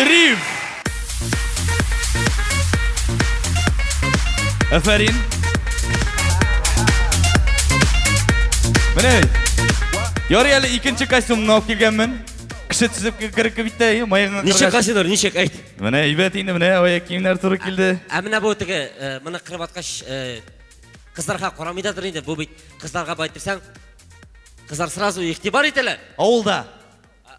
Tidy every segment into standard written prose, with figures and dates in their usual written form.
Риф! Әфәрин! Менә Ярый әле икенче костюмны алып килгәнмен. Кеше төзеп кереп бит тә, мыегыңа Ничек костюмнар, ничек әйт? Менә әйбәт инде, менә аяк киемнәр туры килде. Ә менә бу теге, моны кырып аткач, кызларга карамый дадыр инде. Бу бит кызларга бай дисәң, кызлар сразу игътибар итәләр. Авылда.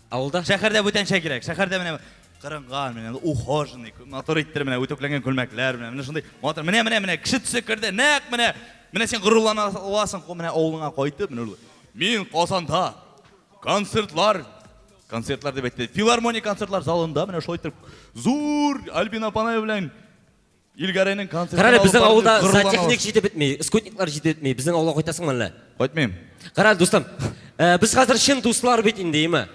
Авылда? Шәһәрдә бүтәнчә кирәк. Шәһәрдә менә кырынган, менә ухоженный, матур иттереп менә үтүкләнгән күлмәкләр, менә менә шундый матур. Менә менә менә кеше төсе керде. Нәкъ менә менә син горурлана аласың, менә авылыңа кайтып, менә мин Казанда концертлар концертлар дип әйтте. Филармония концертлар залында менә шулай итеп зур Альбина Апанаева белән Илгәрәйнең концертын Карале, безнең авылда сантехник җитеп бетми, скутниклар җитеп бетми. Безнең авылга кайтасыңмы әллә? Кайтмыйм. Карале, дустым, без хәзер чын дуслар бит инде, име?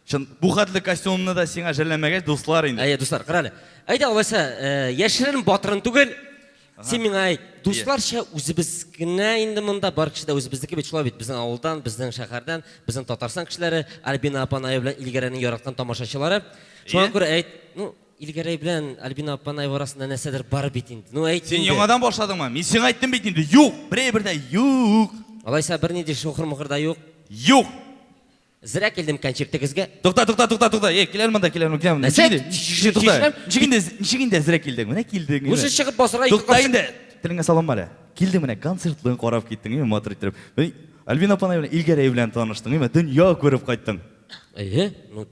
Чын, бу хәтле костюмны да сиңа жәлләмәгәч, дуслар инде. Әйе, дуслар, карале. Әйдә, алайса, яшерен батырын түгел, син миңа әйт, дусларча үзебез генә инде монда, бар кеше дә үзебезнеке бит, шулай бит, безнең авылдан, безнең шәһәрдән, безнең Татарстан кешеләре, Альбина апа Наева белән Илгәрәнең яраткан тамашачылары. Шуңа күрә әйт, ну, Илгәрәй белән Альбина Аппанаева арасында нәрсәдер бар бит инде. Ну әйт Син инде. яңадан башладыңмы? Мин сиңа әйттем бит инде. Юк, берәй бер дә юк. Алайса бернинди шохыр-мохыр да юк. Юк. Зря килдем кәнчиртегезгә. Тукта, тукта, тукта, тукта. Эй, киләр монда, киләр монда, киләр монда. Нәрсә? Ничек инде? Тукта. Ничек инде, ничек инде әзрәк килдең? Менә килдең. Лучше чыгып басырга ике Тукта капчык. инде. Телеңә салынма әле. Килдең менә концертларын карап киттең, име матур иттереп. Альбина апаның белән Илгәрәй белән таныштың, име дөнья күреп кайттың. Әйе, ну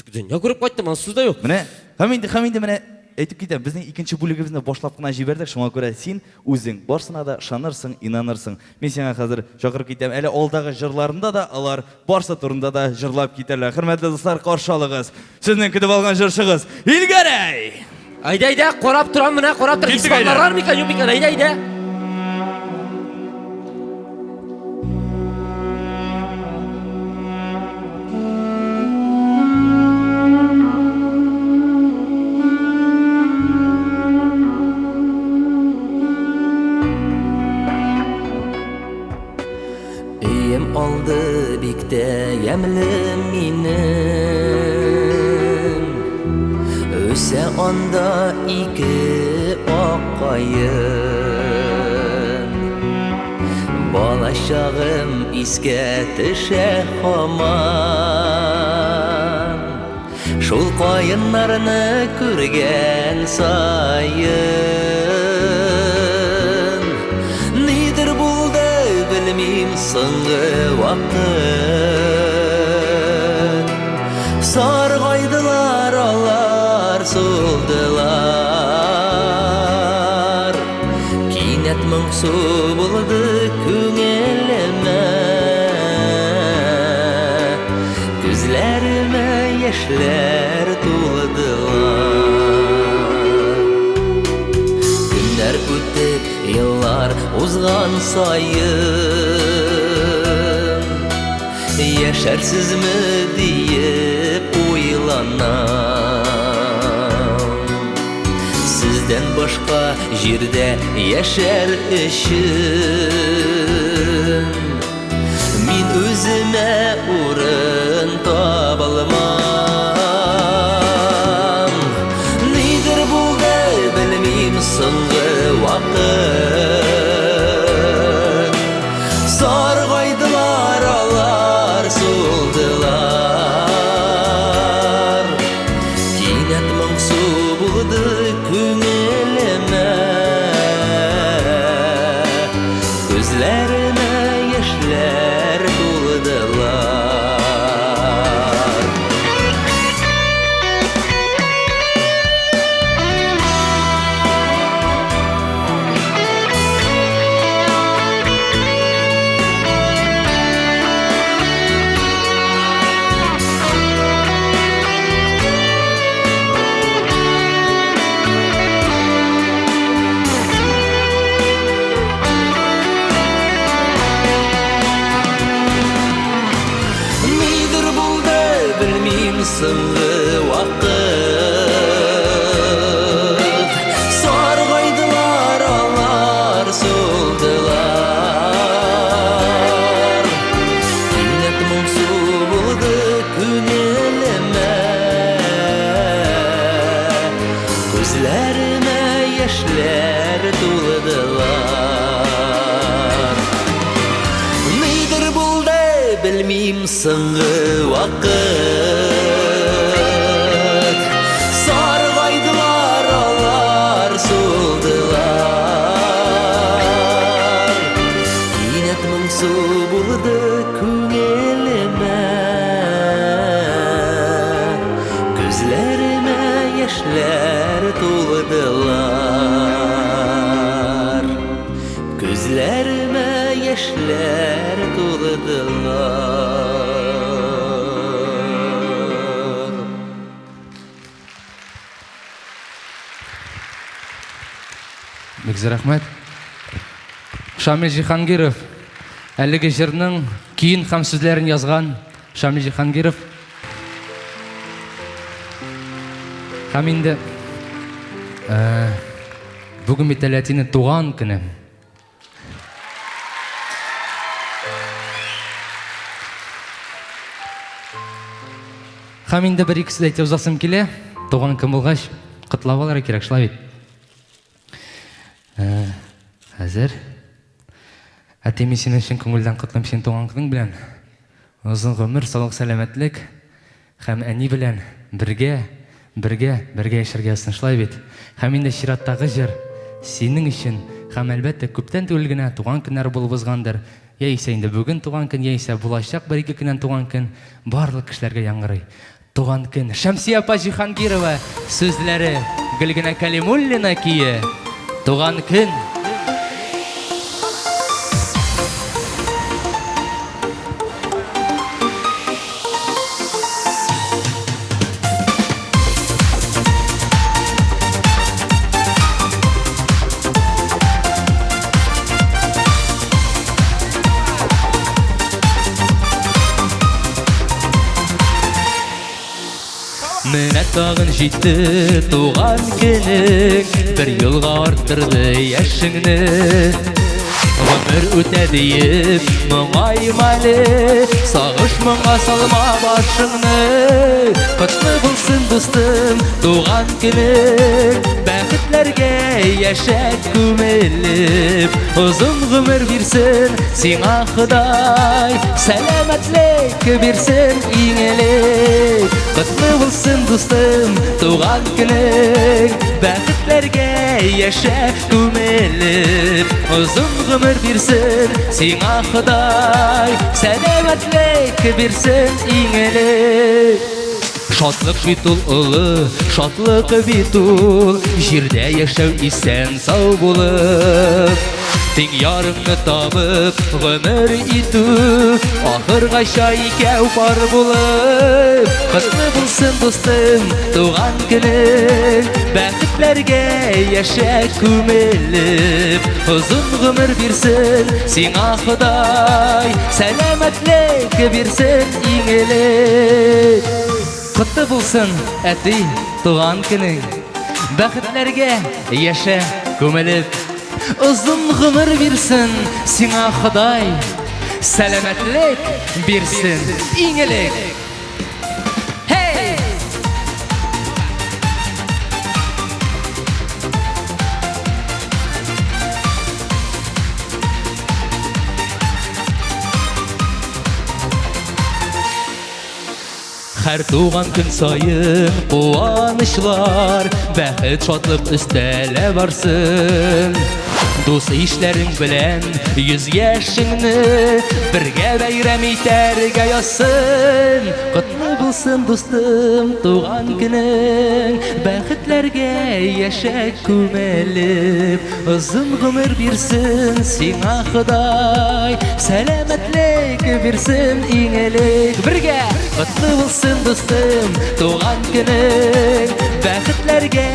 дөнья күреп кайттым, ансы сүз дә юк. Менә һәм инде, һәм инде менә әйтеп китәм, безнең икенче бүлегебезне башлап кына җибәрдек, шуңа күрә син үзең барсына да ышанырсың, инанырсың. Мин сиңа хәзер чакырып китәм. Әле алдагы җырларында да алар барсы турында да җырлап китәрләр. Хөрмәтле дуслар, каршы алыгыз. Сезнең көтеп алган җырчыгыз Илгәрәй! Әйдә, әйдә, карап торам менә, карап тор. Киттек, әйдә. Испаннар бар микән, юк микән? Әйдә, әйдә. Өем алды бик тә ямьле минем. Үсә анда ике ак каен. Бала чагым искә төшә һаман. Шул каеннарны күргән саен. Нидер булды, белмим, соңгы вакыт. Саргайдылар алар, сулдылар. Кинәт моңсу булды күңелемә. Күзләремә яшьләр тулдылар. Көннәр үтеп, еллар узган саен, яшәрсезме диеп уйланам. Сездән башка җирдә яшәр өчен мин үземә урын табалмам. Нидер булды, белмим, соңгы вакыт. Саргайдылар алар, сулдылар. Кинәт моңсу булды күңелемә. Күзләремә яшьләр тулдылар. Нидер булды, белмим, соңгы вакыт. Саргайдылар алар, сулдылар. Кинәт моңсу булды күңелемә. Күзләремә яшьләр тулдылар. Нидер булды, белмим соңгы вакыт. Саргайдылар алар, сулдылар. Кинәт моңсу булды күңелемә. Күзләремә яшьләр тулдылар. Күзләремә яшьләр тулдылар. Бик зур рәхмәт. Шамил Җиһангиров әлеге җырның көен һәм сүзләрен язган Шамил Җиһангиров. Һәм инде э, бүген бит әле әтинең туган көне. Һәм инде бер ике сүз әйтеп узасым килә. Туган көн булгач, котлап алырга кирәк, шулай бит. Э, хәзер. Әти, мин сине чын күңелдән котлыйм синең туган көнең белән. Озын гомер, саулык, сәламәтлек һәм әни белән бергә, бергә, бергә яшәргә язсын, шулай бит? Һәм инде чираттагы җыр синең өчен һәм, әлбәттә, күптән түгел генә туган көннәр булып узгандыр, яисә инде бүген туган көн, яисә булачак бер-ике көннән туган көн, барлык кешеләргә яңгырый. Туган көн. Шәмсия апа Җиһангирова сүзләре, Гөлгенә Кәлимуллина көе. Туган көн. Менә тагын җитте туган көнең, бер елга арттырды яшеңне. Гомер үтә диеп, моңайма әле, сагыш моңа салма башыңны. Котлы булсын, дустым, туган көнең, бәхетләргә яшә күмелеп. Озын гомер бирсен сиңа Ходай, сәламәтлек бирсен иң элек. Котлы булсын, дустым, туган көнең, бәхетләргә яшә күмелеп. Озын гомер бирсен сиңа Ходай, сәламәтлек бирсен иң элек. Шатлык бит ул олы, шатлык бит ул, җирдә яшәү исән сау булып. Тиң ярыңны табып, гомер итү, ахыргача икәү пар булып. Котлы булсын, дустым, туган көнең, бәхетләргә яшә күмелеп. Озын гомер бирсен сиңа Ходай, сәламәтлек бирсен иң элек. Котлы булсын, әти, туган көнең, бәхетләргә яшә күмелеп. Озын гомер бирсен сиңа Ходай, сәламәтлек бирсен иң элек. Hey! Һәр туган көн саен куанычлар, бәхет, шатлык өстәлә барсын. Дус ишләрең белән йөз яшеңне бергә бәйрәм итәргә язсын. Котлы булсын, дустым, туган көнең, бәхетләргә яшә күмелеп. Озын гомер бирсен сиңа Ходай, сәламәтлек бирсен иң элек. Бергә! Котлы булсын, дустым, туган көнең, бәхетләргә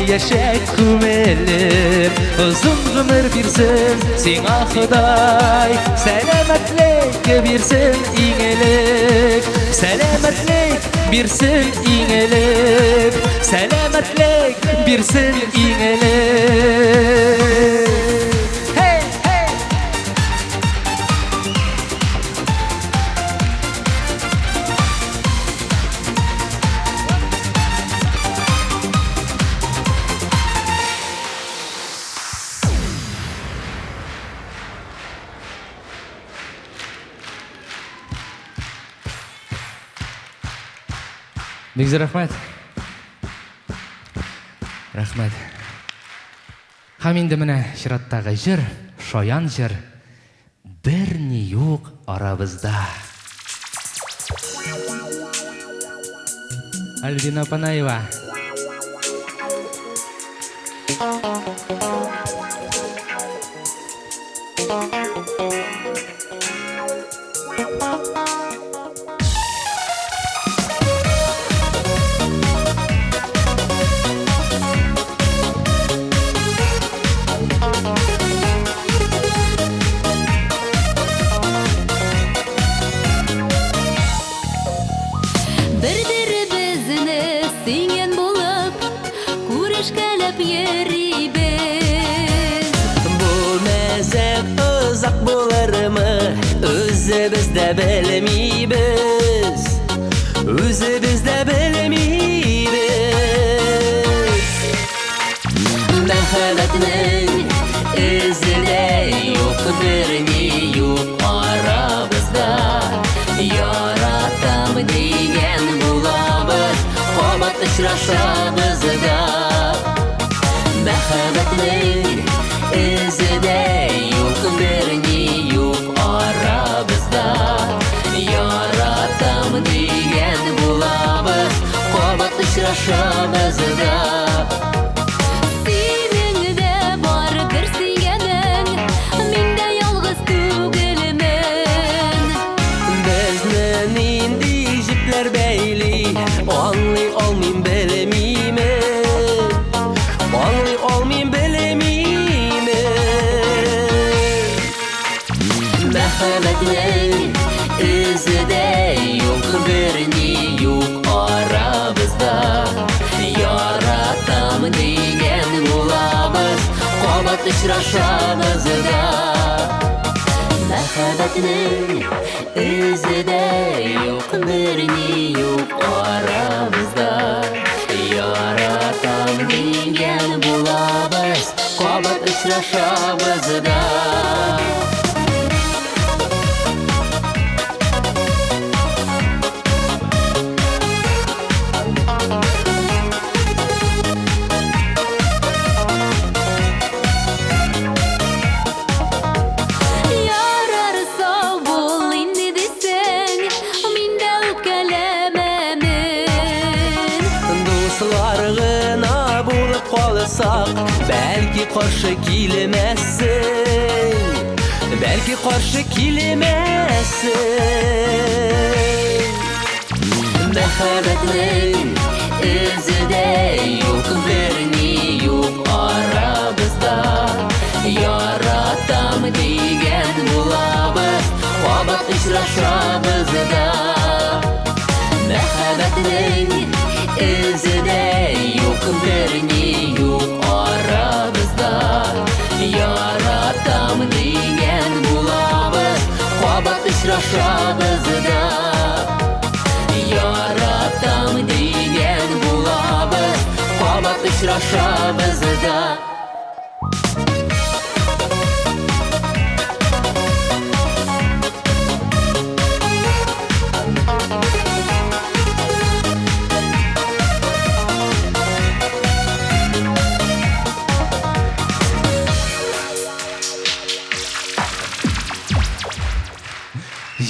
яшә күмелеп. Озын гомер бирсен сиңа Ходай, сәламәтлек бирсен иң элек. Сәламәтлек бирсен иң элек. Сәламәтлек бирсен иң элек. Hey, hey! Бик зур рәхмәт. Рәхмәт. Һәм инде менә чираттагы җыр, шаян җыр. Берни юк арабызда. Альбина Панаева. Бер-беребезне сөйгән булып, күрешкәләп йөрибез. Бу мәзәк озак булырмы, үзебез дә белмибез. Үзебез дә белмибез. Мәхәббәтнең эзе дә юк, берни юк арабызда. Яратам дигән булабыз, кабат очрашабыз да. Мәхәббәтнең эзе дә юк, берни юк арабызда. Яратам дигән булабыз, кабат очрашабыз да. Синең дә бардыр сөйгәнең, мин дә ялгыз түгелмен. Безне нинди җепләр бәйли, аңлый алмыйм, белмимен. Аңлый алмыйм, белмимен. Мәхәббәтнең эзе дә юк, берни юк арабызда. Яратам дигән булабыз, кабат очрашабыз да. Мәхәббәтнең эзе дә юк, берни юк арабызда. Яратам дигән булабыз, кабат очрашабыз да. Ярар, сау бул инде дисәң, мин дә үпкәләмәмен. Дуслар гына булып калсак, бәлки каршы килмәссең. Бәлки каршы килмәссең. Мәхәббәтнең эзе дә юк, берни юк арабызда. Яратам дигән булабыз, кабат очрашабыз да. Мәхәббәтнең эзе дә юк, берни юк арабызда. Яратам дигән булабыз, кабат очрашабыз да. Яратам дигән булабыз, кабат очрашабыз да.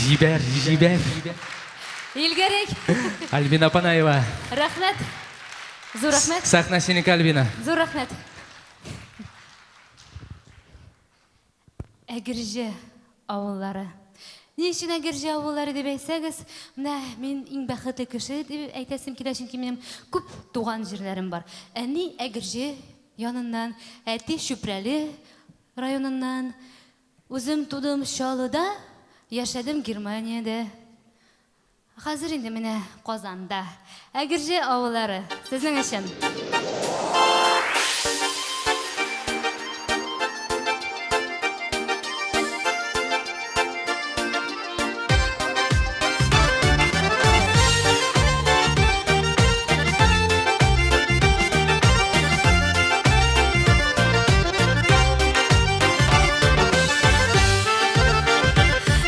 Җибәр, җибәр. Илгәрәй, Альбина Панаева. рәхмәт. Зур рәхмәт. Сәхнә синеке, Альбина. Зур рәхмәт. Әгерҗе авыллары. Ни өчен Әгерҗе авыллары дип әйтсәгез, менә мин иң бәхетле кеше дип әйтәсем килә, чөнки минем күп туган җирләрем бар. Әни Әгерҗе яныннан, әти Чүпрәле районыннан. Үзем тудым Чаллыда, яшәдем Германиядә. Хәзер инде менә Казанда. Әгерҗе авыллары сезнең өчен.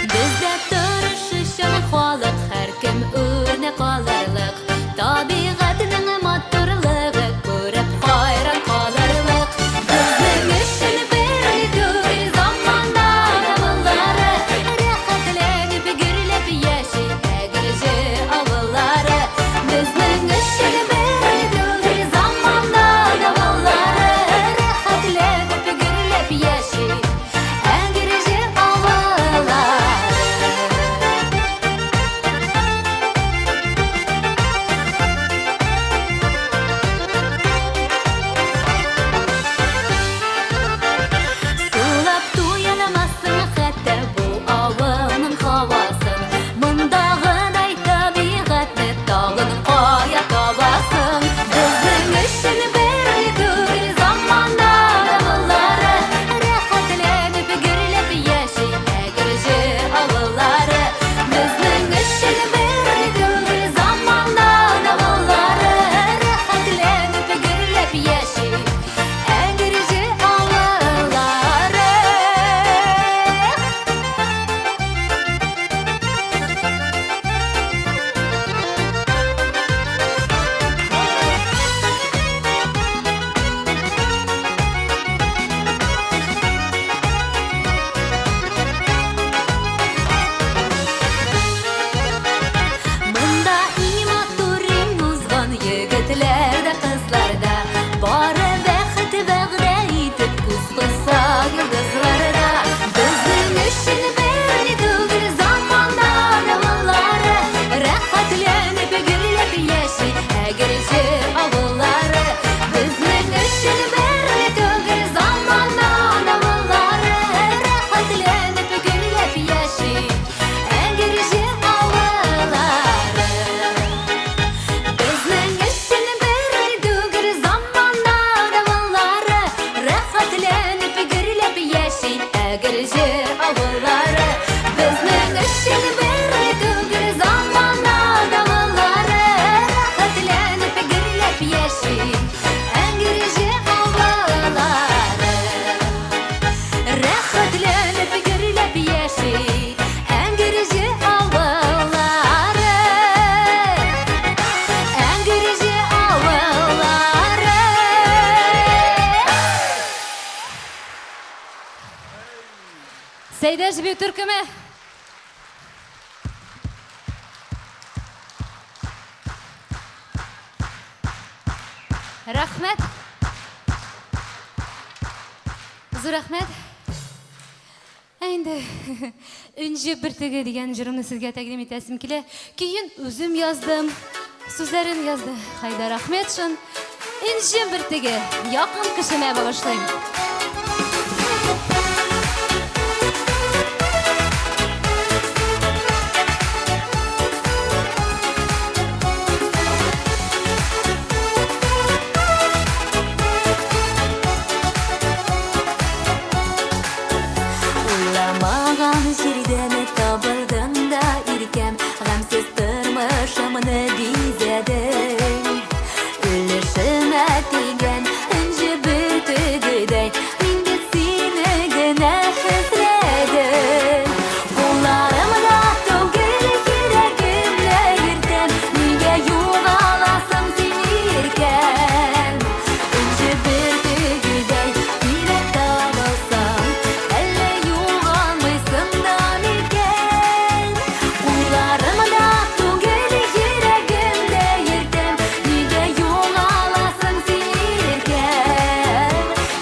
Бездә тырышучан халык, һәркем үрнәк алырлык. Табигать Сәйдәш бию төркеме. Рәхмәт. Зур рәхмәт. Ә инде Энҗе бөртеге дигән җырымны сезгә тәкъдим итәсем килә. Көен үзем яздым, сүзләрен язды Хайдар Ахметшин. Энҗе бөртеге якын кешемә багышлыйм. Уйламаган җирдән табылдың да иркәм, Гамьсез тормышымны бизәдең. Өлешемә тигән энҗе бөртегедәй, Мин бит сине генә эзләдем. Кулларымда түгел, йөрәгемдә йөртәм, Нигә югаласың син, иркәм? Энҗе бөртегедәй килеп табылсам, Әллә югалмыйсың да микән? Кулларымда түгел, йөрәгемдә йөртәм, Нигә югаласың син, иркәм?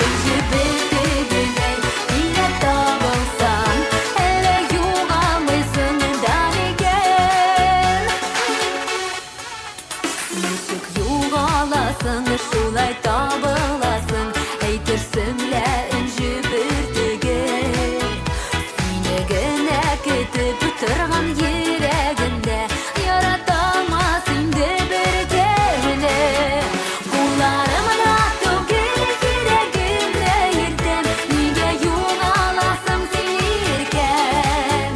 Энҗе бөртегедәй килеп табылсам, Әллә югалмыйсың да микән? Ничек югаласың, шулай табыласың, Әйтерсең лә энҗе бөртеге. Сине генә көтеп торган йөрәгемдә Яраталмас инде беркемне. Кулларымда түгел, йөрәгемдә йөртәм, Нигә югаласың син, иркәм?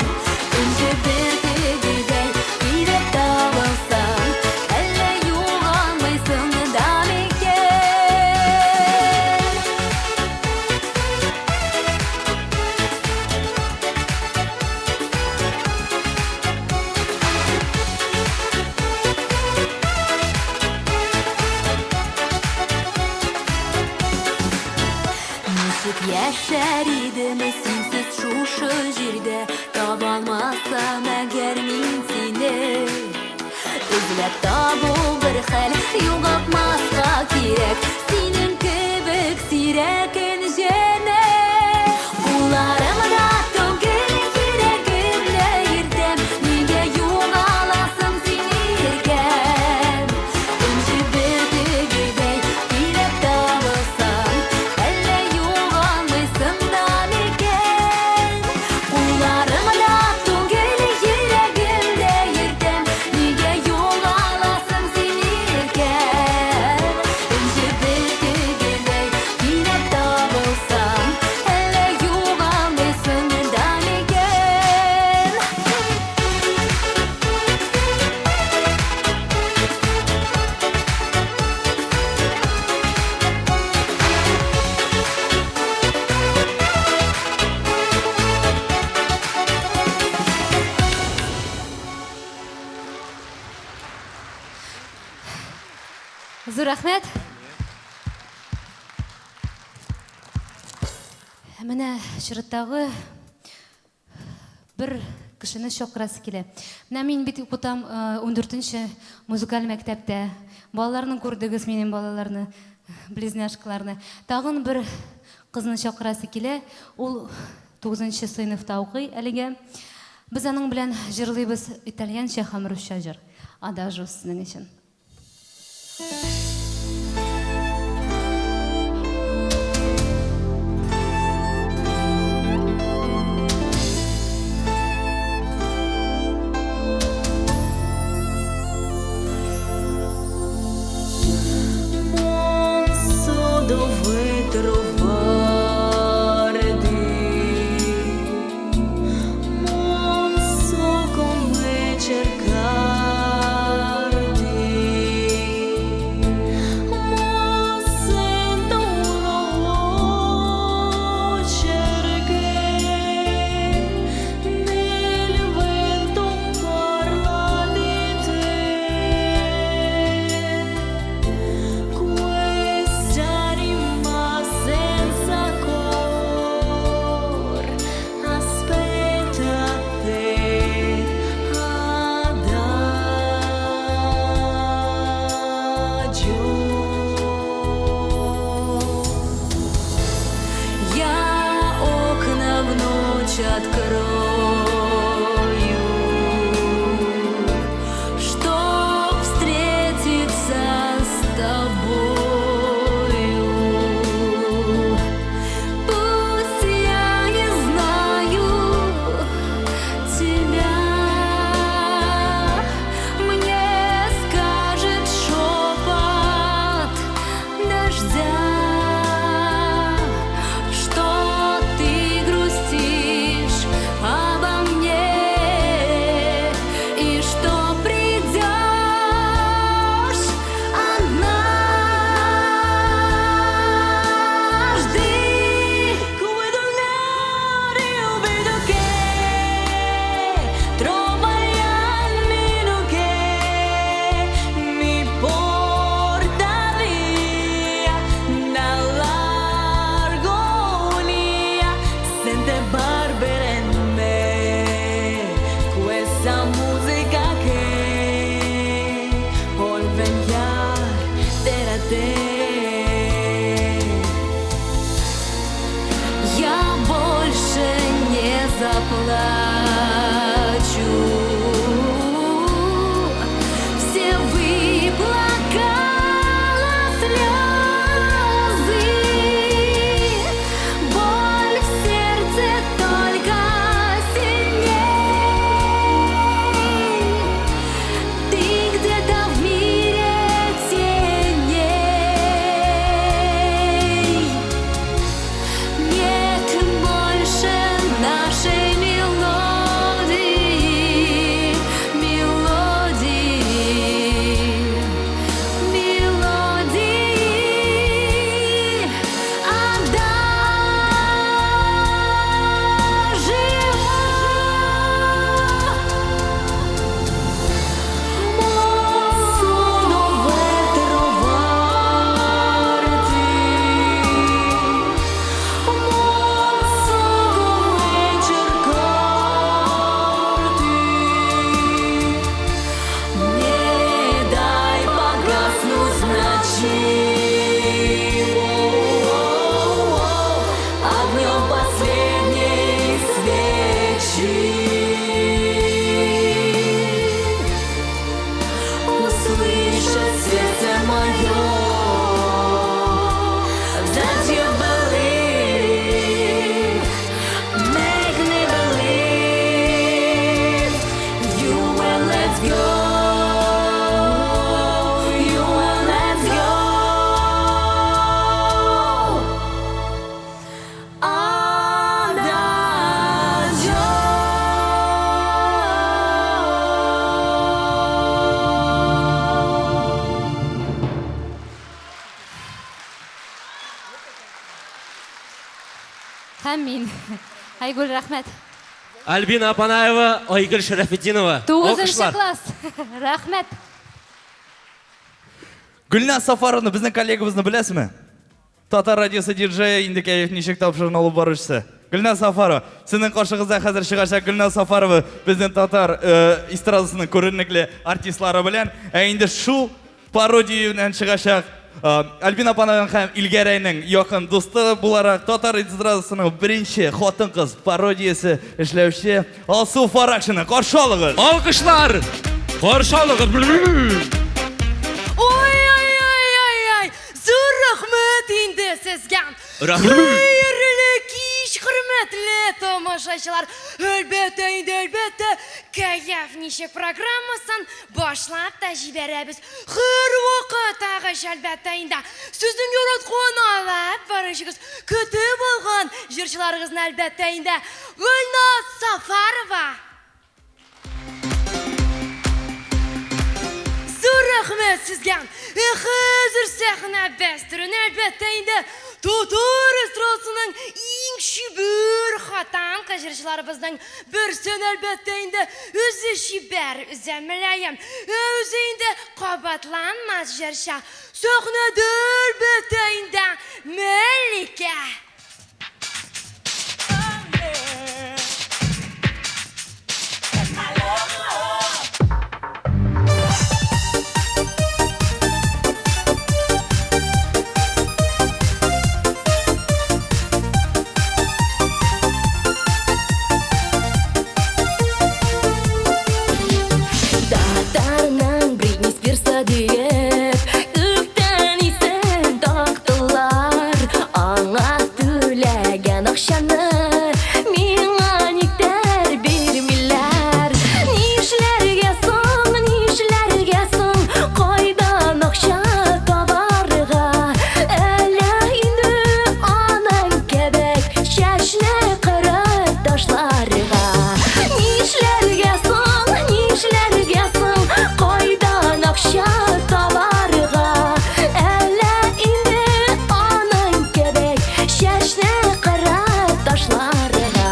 Энҗе бөртегедәй килеп табылсам, Әллә югалмыйсың да микән? Ничек яшәр идем синсез шушы җирдә, Табалмасам әгәр мин сине. Эзләп табу бер хәл, югалтмаска кирәк Синең кебек сирәк энҗене. Кулларымда түгел, йөрәгемдә йөртәм, Нигә югаласың син, иркәм? Энҗе бөртегедәй килеп табылсам, Әллә югалмыйсың да микән? Кулларымда түгел, йөрәгемдә йөртәм, Нигә югаласың син, иркәм? Энҗе бөртегедәй килеп табылсам, Әллә югалмыйсың да микән? Зур рәхмәт. Менә чираттагы бер кешене чакырасы килә. Менә мин бит укытам 14нче музыкаль мәктәптә. Балаларны күрдегез, минем балаларны, близняшкаларны. Тагын бер кызны чакырасы килә. Ул 9нчы сыйныфта укый әлегә. Без аның белән җырлыйбыз итальянча һәм русча җыр. Адажу сезнең өчен. Non dove trovare di, non so come cercarti, ma sento una voce che nel vento parla di te. Quest'anima senza Һәм мин. Айгөл, рәхмәт. Альбина Апанаева, Айгөл Шәрәфетдинова. Тугызынчы класс. Рәхмәт. Гөлназ Сафаровна, безнең коллегабызны беләсезме? Татар радиосы диджея инде кәеф ничек тапшыруын алып баручысы. Гөлназ Сафарова, сезнең каршыгызда хәзер чыгачак Гөлназ Сафарова безнең татар э, эстрадасының күренекле артистлары белән. Ә инде шул пародия белән чыгачак э, Альбина Апанаева һәм Илгәрәйнең якын дусты буларак татар эстрадасының беренче хатын-кыз пародиясе эшләүче Алсу Фаракшина. Каршы алыгыз! Алкышлар! Каршы алыгыз! Ой-ой-ой-ой-ой! Зур рәхмәт инде сезгә! Рәхмәт! Хәерле кич, хөрмәтле тамашачылар! Әлбәттә инде, әлбәттә, Кәеф ничек программасын башлап та җибәрәбез. Һәрвакыттагыча, әлбәттә инде, сезнең яраткан алып баручыгыз, көтеп алган җырчыларыгызны, әлбәттә инде, Гөлназ Сафарова! Зур рәхмәт сезгә! Ә хәзер сәхнә бәстерен, әлбәттә инде, татар эстрадасының иң чибәр хатын-кыз җырчыларыбызның берсен, әлбәттә инде, үзе чибәр, үзе мөлаем, ә үзе инде кабатланмас җырчы. Сәхнәдә, әлбәттә инде, Мәликә! Татарның Бритни Спирсы диеп, күптән исем тактылар. Аңа түләгән акчаны миңа никтер бирмиләр. Нишләргә соң, нишләргә соң, кайдан акча табарга? Әллә инде аның кебек чәчне кырып ташларга? Нишләргә соң, нишләргә соң, кайдан акча табарга? Әллә инде аның кебек чәчне кырып ташларга?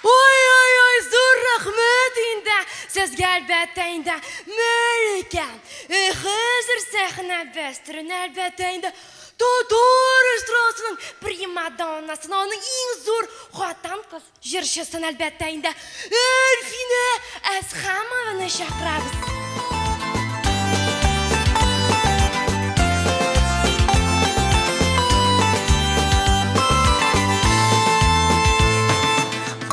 Ой-ой-ой, зур рәхмәт инде сезгә, әлбәттә инде, Мәликә. Ә хәзер сәхнә бәстерен, әлбәттә инде, татар эстрадасының примадоннасын, аның иң зур хатын-кыз җырчысын, әлбәттә инде, Әлфинә Әсхамованы чакырабыз.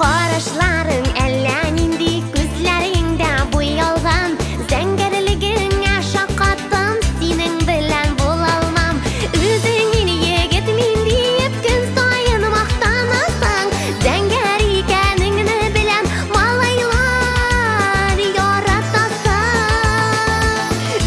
Карашларың әллә нинди, күзләрең дә буялган. Зәңгәрлегеңә шаккаттым, синең белән булалмам. Үзең мин егет мин диеп көн саен мактанасың. Зәңгәр икәнеңне беләм, малайлар яратасың.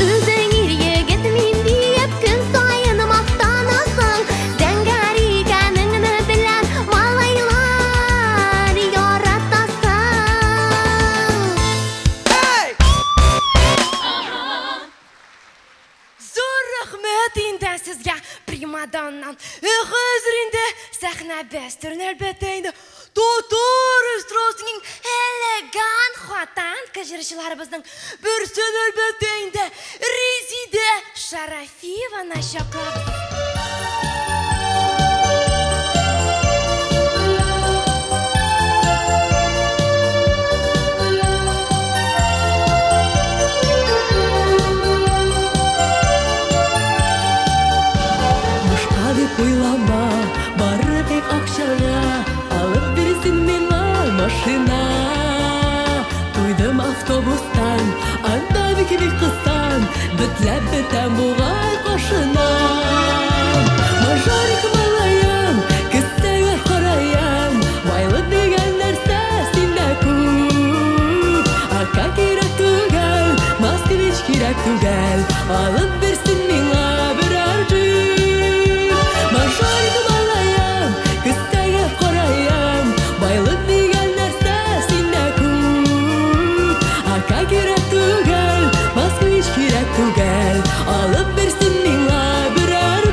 Үзең ир егет мин диеп көн саен мактанасың. Зәңгәр икәнеңне беләм, малайлар яратасың. Зур рәхмәт инде сезгә, примадонна. Ә хәзер инде сәхнә бәстерен, әлбәттә инде, татар эстрадасының элегант хатын-кыз җырчыларыбызның берсен, әлбәттә инде, Резидә Шарафиеваны чакырабыз. Бушка дип уйлама, бары тик акчага алып бирсен миңа машина. Туйдым автобустан, анда бик бик кысан, бетләп бетәм бугай кашына. Мажорик малаем, кесәгә караем, байлык дигән нәрсә синдә күп. Ака кирәк түгел, москвич кирәк түгел, алып бирсен миңа берәр джип. Мажорик малаем, кесәгә караем, байлык дигән нәрсә синдә күп. Ака кирәк түгел, москвич кирәк түгел, алып бирсен миңа берәр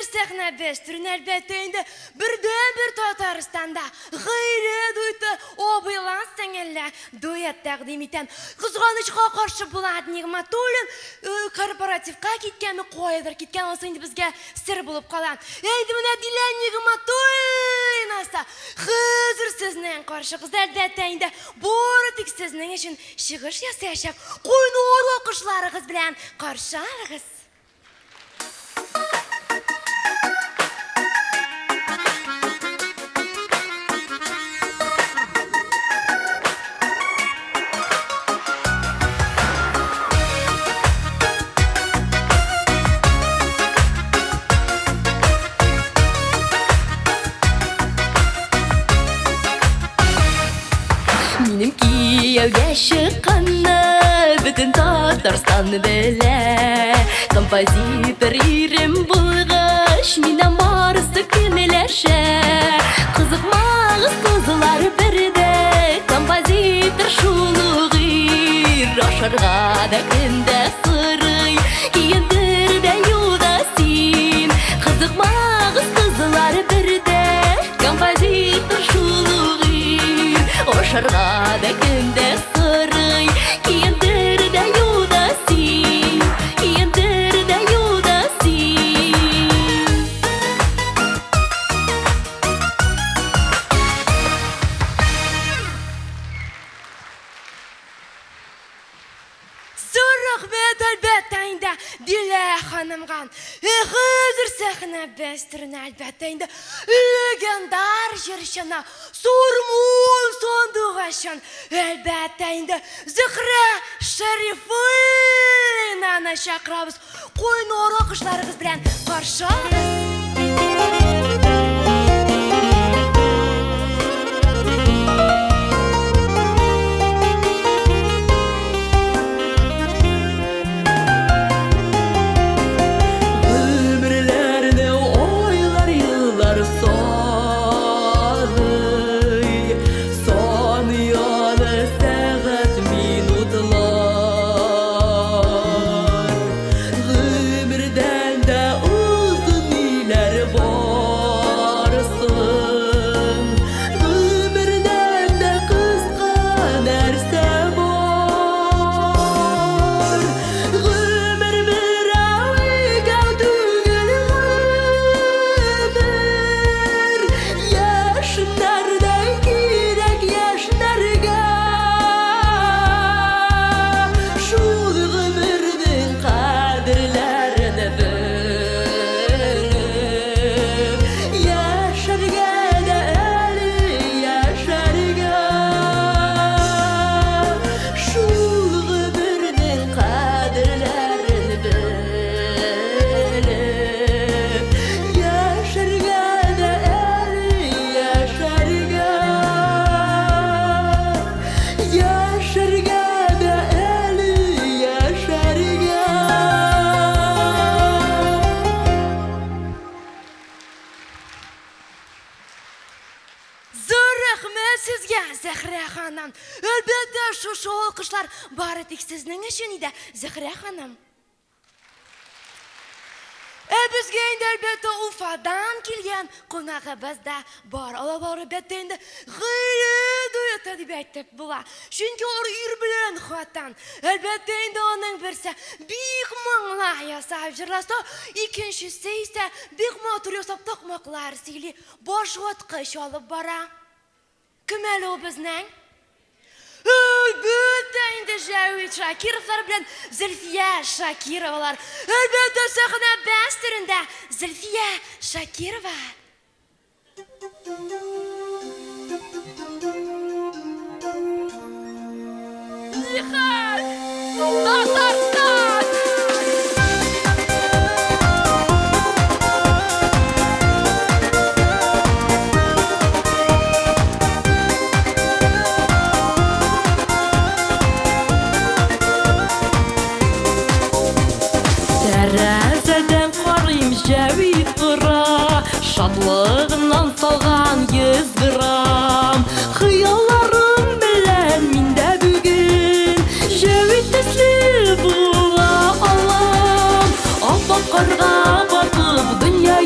хәзер сәхнәбез түренә, әлбәттә инде, бердәнбер Татарстанда гаилә дуэты абыйлар сеңелләр дуэт тәкъдим итәм. Кызганычка каршы, Булат Нигъмәтуллин корпоративка киткәнме, каядыр киткән, анысы инде безгә сер булып кала. Әйде менә Дилә Нигъмәтуллинасы хәзер сезнең каршыгызда, әлбәттә инде, бары тик сезнең өчен чыгыш ясаячак. Кайнар алкышларыгыз белән каршы алыгыз. Минем кияүгә чыкканны бөтен Татарстан белә. Композитор ирем булгач, миннән барысы көнләшә. Кызыкмагыз, кызлар, бердә, композитор шул ук ир. Ашарга да көндә сорый, киендер дә ю да син. Кызыкмагыз, кызлар, бердә, композитор шул ук ир. Ашарга да көндә сорый, киендер дә ю да син. Киендер дә ю да син. Зур рәхмәт, әлбәттә инде, Дилә ханымга. Хәзер сәхнәбез түренә, әлбәттә инде, легендар җырчыны, Сурмун сандугачын, әлбәттә инде, Зөһрә Шәрифуллинаны чакырабыз. Кайнар алкышларыгыз белән каршы алыгыз. Гомерләрне айлар, еллар саный, саный аны сәгать, минутлар. Гомердән дә озын ниләр бар соң? Гомердән дә кыска нәрсә бар? Гомер берәү, икәү түгел гомер. Яшьнәрдәй кирәк яшьнәргә. Шул гомернең кадерләрен белеп, яшәргә дә әле яшәргә. Шул гомернең кадерләрен белеп, яшәргә дә әле яшәргә. Яшәргә дә әле яшәргә. Зур рәхмәт сезгә, Зөһрә ханым. Әлбәттә, шушы алкышлар бары тик сезнең өчен иде, Зөһрә ханым. Ә безгә инде, әлбәттә, Уфадан килгән кунагыбыз да бар. Алар бар, әлбәттә инде, гаилә дуэты дип әйтеп була. Чөнки алар ир белән хатын. Әлбәттә инде, аның берсе бик моңлы ясап җырласа, икенчесе исә бик матур ясап такмаклар сөйли, баш ваткыч алып бара. Кем әле ул безнең? Әлбәттә инде, Җәвит Шакировлар белән Зөлфия Шакировалар. Әлбәттә, сәхнә бәс түрендә Зөлфия Шакирова. Нихәл! Татарстан! Тәрәзәдән карыйм, Җәвит тора, шатлыгыннан салган 100 грамм. Хыялларым белән мин дә бүген Җәвит төсле була алам. Ап-ак карга батып дөнья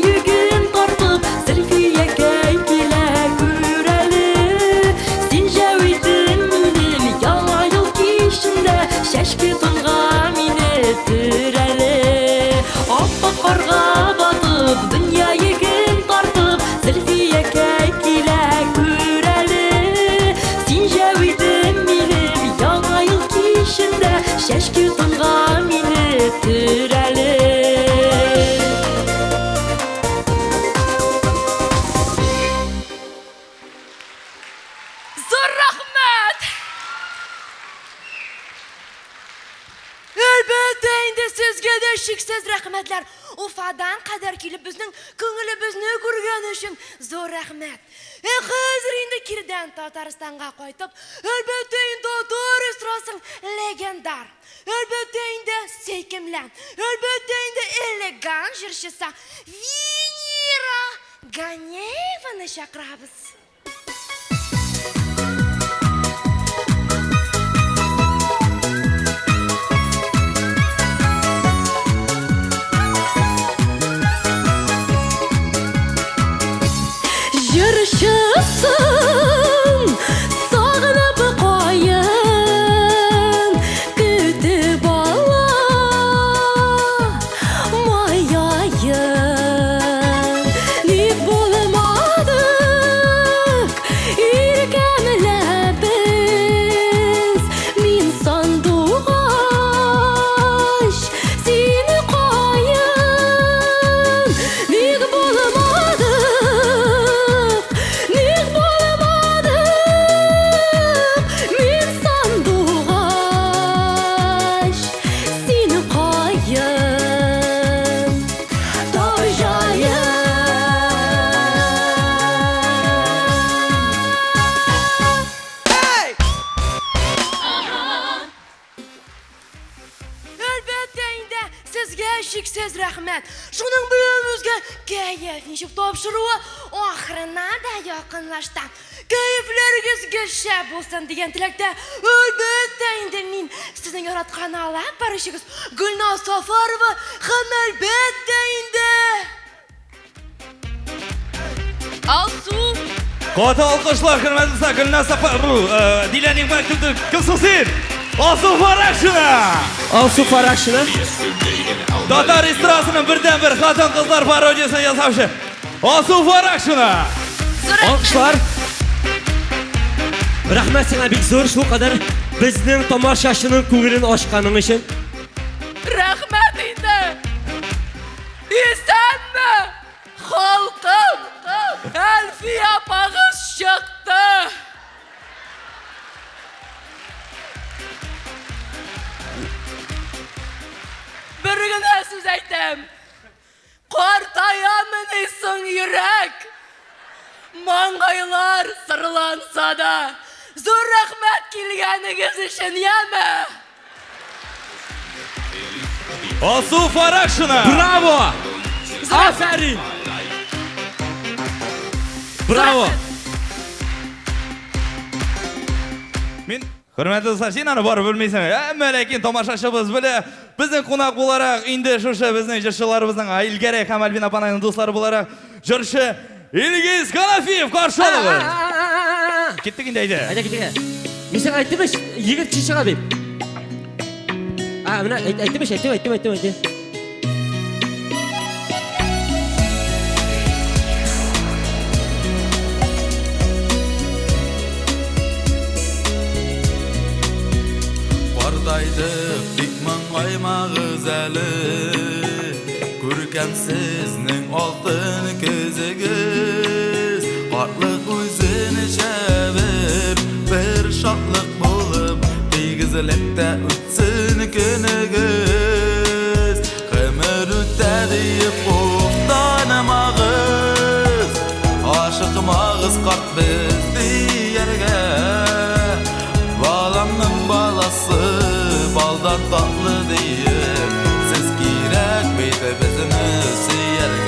егетләр, Уфадан кадәр килеп безнең күңелебезне күргән өчен зур рәхмәт. Ә хәзер инде кирдән Татарстанга кайтып, әлбәттә инде татар эстрадасының легендар, әлбәттә инде сөйкемле, әлбәттә инде элегант җырчысы Венера Ганееваны чакырабыз. Җырчысын сагынып каен көтеп ала май аен. Ник булмадык иркәмләп без, мин сандугач, син каен. Ник булмадык, ник булмадык, мин сандугач, син каен. Тап җаен. Әлбәттә инде, сезгә чиксез рәхмәт. Шуның белән безгә кәеф ничек тапшыруы ахырына да якынлашты. Кәефләрегез гел шәп булсын дигән теләктә, әлбәттә инде мин сезнең яраткан алып баручыгыз Гөлназ Сафарова һәм әлбәттә инде Алсу! Каты алкышлар, хөрмәтле дуслар, Гөлназ Сафарова, Дилә Нигъмәтуллина, кем соң син? Алсу Фарашина! Алсу Фарашина. Татар эстрадасының бердәнбер хатын-кызлар пародиясен ясаучы Алсу Фарашина! Алкышлар. Рәхмәт сиңа бик зур шул кадәр безнең тамашачының күңелен ачканың өчен. Рәхмәт инде! Исәнме, халкым! Әлфия апагыз чыкты! Бер генә сүз әйтәм. Картаямыни соң йөрәк? Маңгайлар сырланса да, зур рәхмәт килгәнегез өчен, яме! Алсу Фарашина! Браво! Афәрин! Браво! Мин, хөрмәтле дуслар, син аны барып белмисең. Әмма ләкин тамашачыбыз белә. Безнең кунак буларак, инде шушы безнең җырчыларыбызның Илгәрәй һәм Альбина апаның дуслары буларак, җырчы Илгиз Ханафиев каршы алыгыз. Киттек инде, әйдә. Әйдә, киттек. Мин сиңа әйттем ич, егет кеше чыга дип. А, менә әйттем ич, әйттем, әйттем, әйттем, әйттем. Картайдык, тик моңаймагыз әле. Күркәм сезнең алтын көзегез. Картлык үзенчә бер шатлык булып, тигезләп тә үтсен көнегез. Гомер үтә диеп уфтанмагыз, ашыкмагыз карт без дияргә. Баламның баласы балдан татлы диеп, сез кирәк бит безне сөяргә.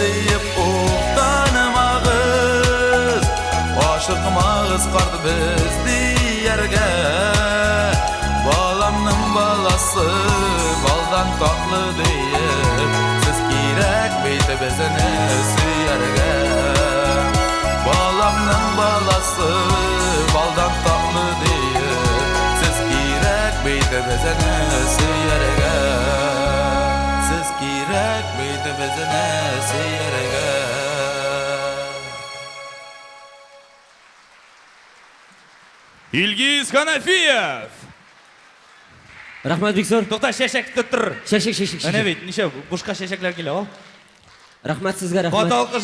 диеп уктанмагыз. Ашыкмагыз карт без дияргә. Баламның баласы балдан татлы диеп, сез кирәк бит безне сөяргә. Баламның баласы балдан татлы диеп, сез кирәк бит безне сөяргә. Сез кирәк бит безне сөяргә. Илгиз Ханафиев! Рәхмәт бик зур. Тукта, чәчәк тоттыр. Чәчәк, чәчәк, Әнә чәчәк. бит, ничә бушка чәчәкләр килә, ал. Рәхмәт сезгә, рәхмәт. Каты алкыш.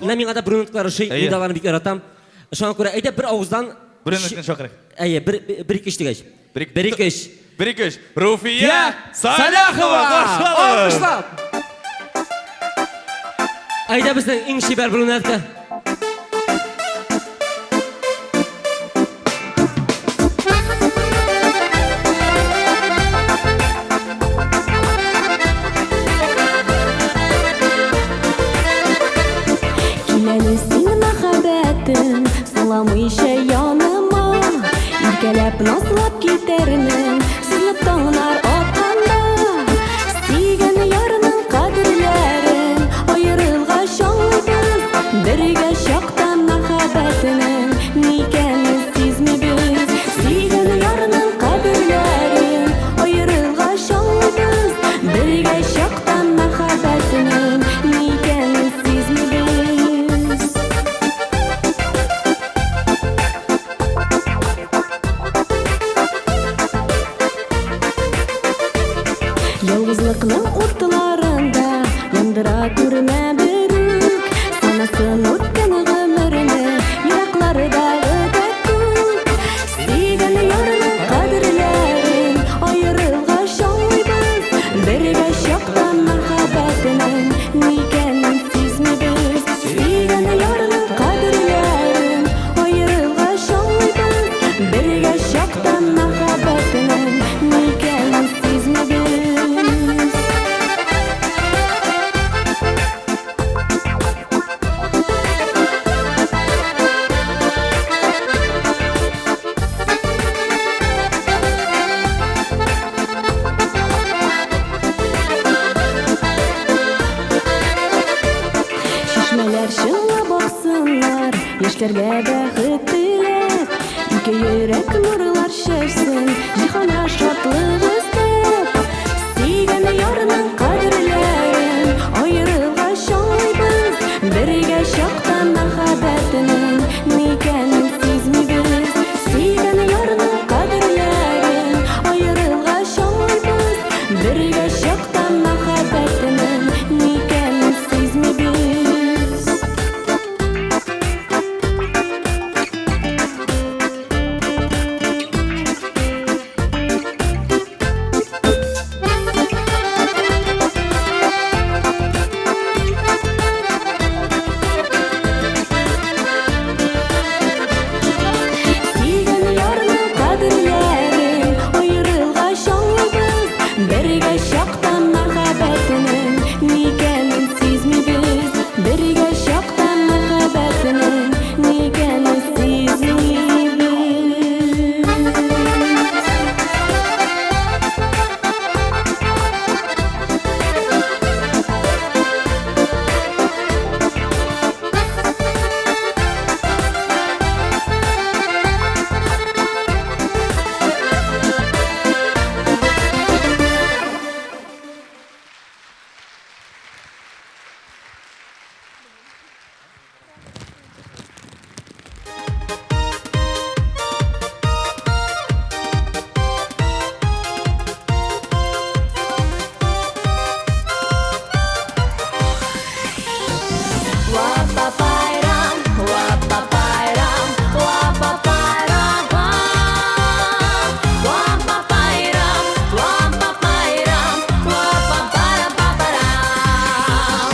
Менә миңа да брюнетлар ошый, Әйе. мин дә аларны бик яратам. Шуңа күрә әйдә бер авыздан Брюнетны чакырыйк. Әйе, бер бер ике өч дигәч. Бер ике- Бер ике өч. Бер ике өч. Руфия Саляхова! Каршы алыгыз! Алкышлап! Әйдә безнең иң чибәр брюнетка. Киләле син мәхәббәтем, соңламыйча яныма. Иркәләп назлап китәрмен, сызылып таңнар атканда. Сөйгән ярның кадерләрен аерылгач аңлыйбыз. Бергә чакта мәхәббәтнең ни икәнен сизмибез. Сөйгән ярның кадерләрен аерылгач аңлыйбыз. Бергә чакта мәхәббәтнең ни икәнен сизмибез. Ялгызлыкның утларында яндыра күрмә берүк. Санасын үткән гомерне ераклардагы күк. Сөйгән ярның кадерләрен аерылгач аңлыйбыз. Бергә чакта мәхәббәтнең ни икәнен сизмибез. Сөйгән ярның кадерләрен аерылгач аңлыйбыз. Бергә чакта мәхәббәтнең ни икәнен сизмибез. Чишмәләр чыңлап аксыннар, яшьләргә бәхет теләп. Ике йөрәк нурлар чәчсен, җиһанга шатлык өстәп. Сөйгән ярның кадерләрен аерылгач аңлыйбыз. Бергә чакта мәхәббәтнең ни икәнен сизмибез. Сөйгән ярның кадерләрен аерылгач аңлыйбыз. Бергә чакта мәхәббәтнең ни икәнен сизмибез. Сөйгән ярның кадерләрен аерылгач аңлыйбыз. Бергә чакта мәхәббәтнең ни икәнен сизмибез. Бергә чакта мәхәббәтнең ни икәнен сизмибез. Ла-па-пайрам, ла-па-пайрам, ла-па-пайрам, ла-па-пайрам, ла-па-пайрам, ла-па-пара-па-парам.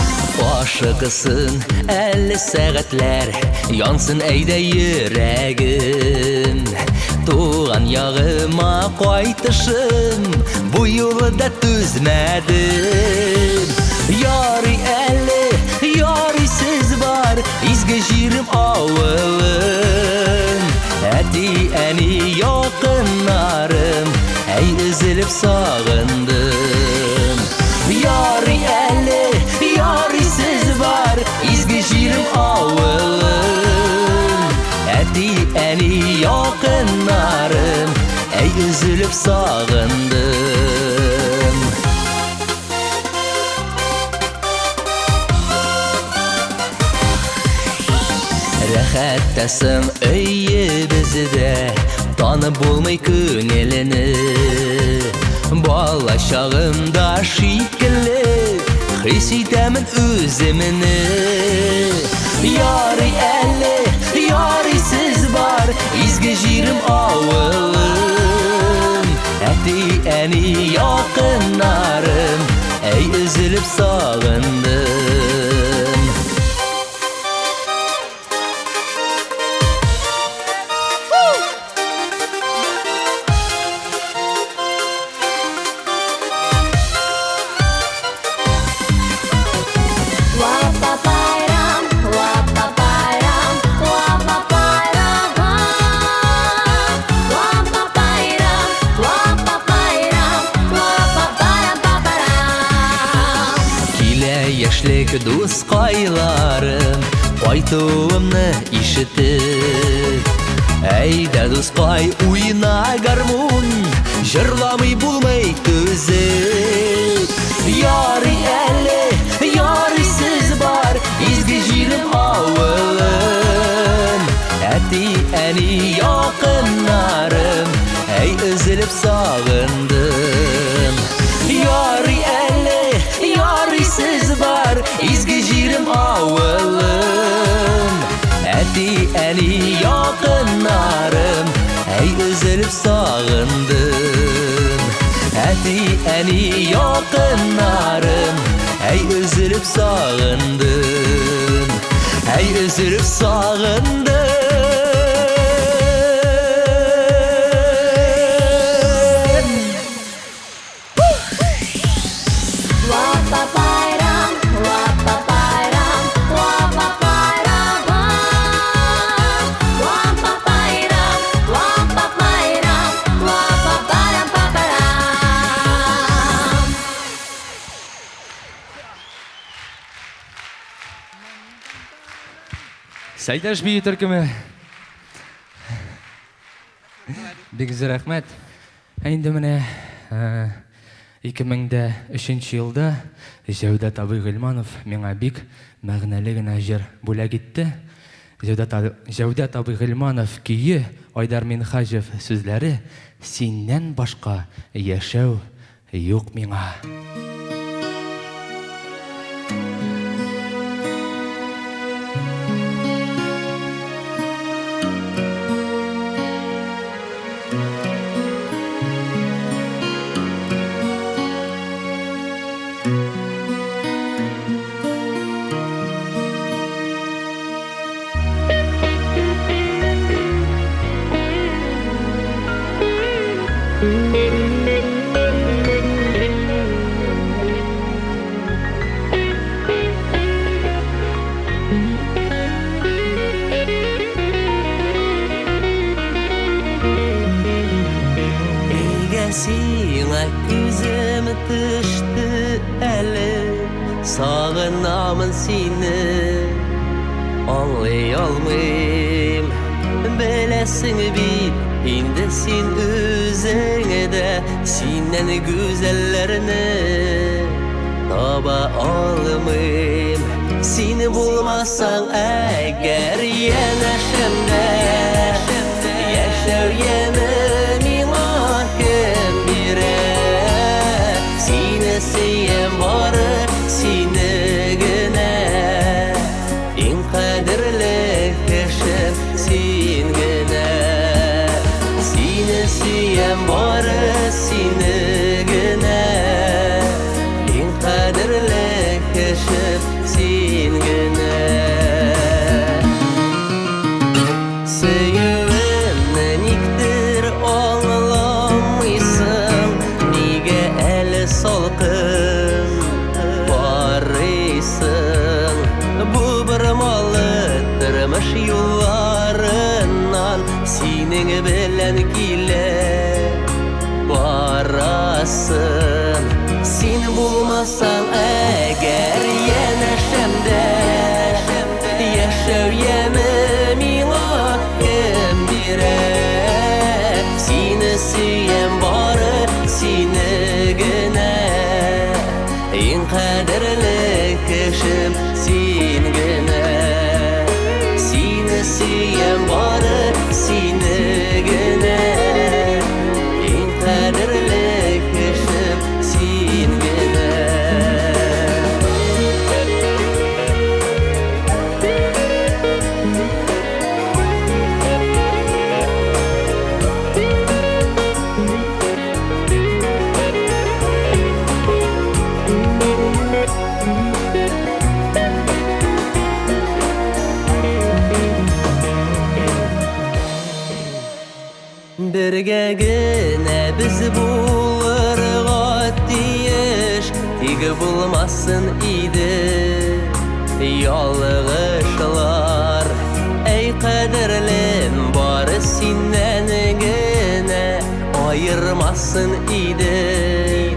Ашыгысын әле сәгатьләр, янсын әйдә йөрәгем. Туган ягыма кайтышым, бу юлы да түзмәдем. Ярый әле җирем авылым. Әти, әни, якыннарым, әй өзелеп сагындым. Ярый әле, ярый сез бар, изге җирем авылым. Әти, әни, якыннарым, әй өзелеп сагындым. Рәхәттәсең өебездә, танып булмый күңелене. Бала чагымда шикелле хис итәмен үземне. Ярый әле, ярый сез бар, изге җирем авылым. Әти, әни, якыннарым, әй өзелеп сагындым. Ла-па-пайрам, ла-па-пайрам, ла-па-пайрам, ла-па-пайрам, ла-па-пайрам, ла-па-парам-па-парам. Килә яшьлек дускайларым, кайтуымны ишетеп. Әйдә, дускай, уйна гармун, җырламый булмый түзеп. Ярый әле, ярый сез бар, изге җирем авылым. Әти, әни, якыннарым, әй өзелеп сагындым. Ярый әле, ярый сез бар, изге җирем авылым. Әти, әни, якыннарым, әй өзелеп сагындым. Әти, әни, якыннарым, әй өзелеп сагындым. Әй өзелеп сагындым. Ла-па-пайрам, ла-па-пайрам, ла-па-пайрам, ла-па-пайрам, ла-па-пайрам, ла-па-парам-па-парам. Сәйдәш бию төркеме. Бик зур рәхмәт. Ә инде менә 2003 елда Җәүдәт абый Гыйльманов миңа бик мәгънәле генә җыр бүләк итте. Җәүдәт абый Гыйльманов көе, Айдар Минһаҗев сүзләре, Синнән башка яшәү юк миңа. Әйгә сиңа күзем төште әле, сагынамын сине, аңлый алмыйм. Беләсең бит, инде син үзең дә синнән гүзәлләрне таба алмыйм. Син булмасаң әгәр янәшәмдә, яшәү яме миңа кем бирә? Сине сөям, бары сине генә, иң кадерле кешем син генә. Сине сөям, бары сине генә, иң кадерле кешем син генә. Сөюемне никтер аңламыйсың, нигә әле салкын карыйсың? Бу бормалы тормыш Синең белән килә барасым. Син булмасаң әгәр янәшәмдә, яшәү яме миңа кем бирә? Сине сөям, бары сине генә. Иң кадерле кешем син генә. Сине сөям, бары сине генә. Иң кадерле кешем син генә. Бергә генә без булырга тиеш, тик булмасын иде ялгышлар. Әй, кадерлем, бары синнән генә аермасын иде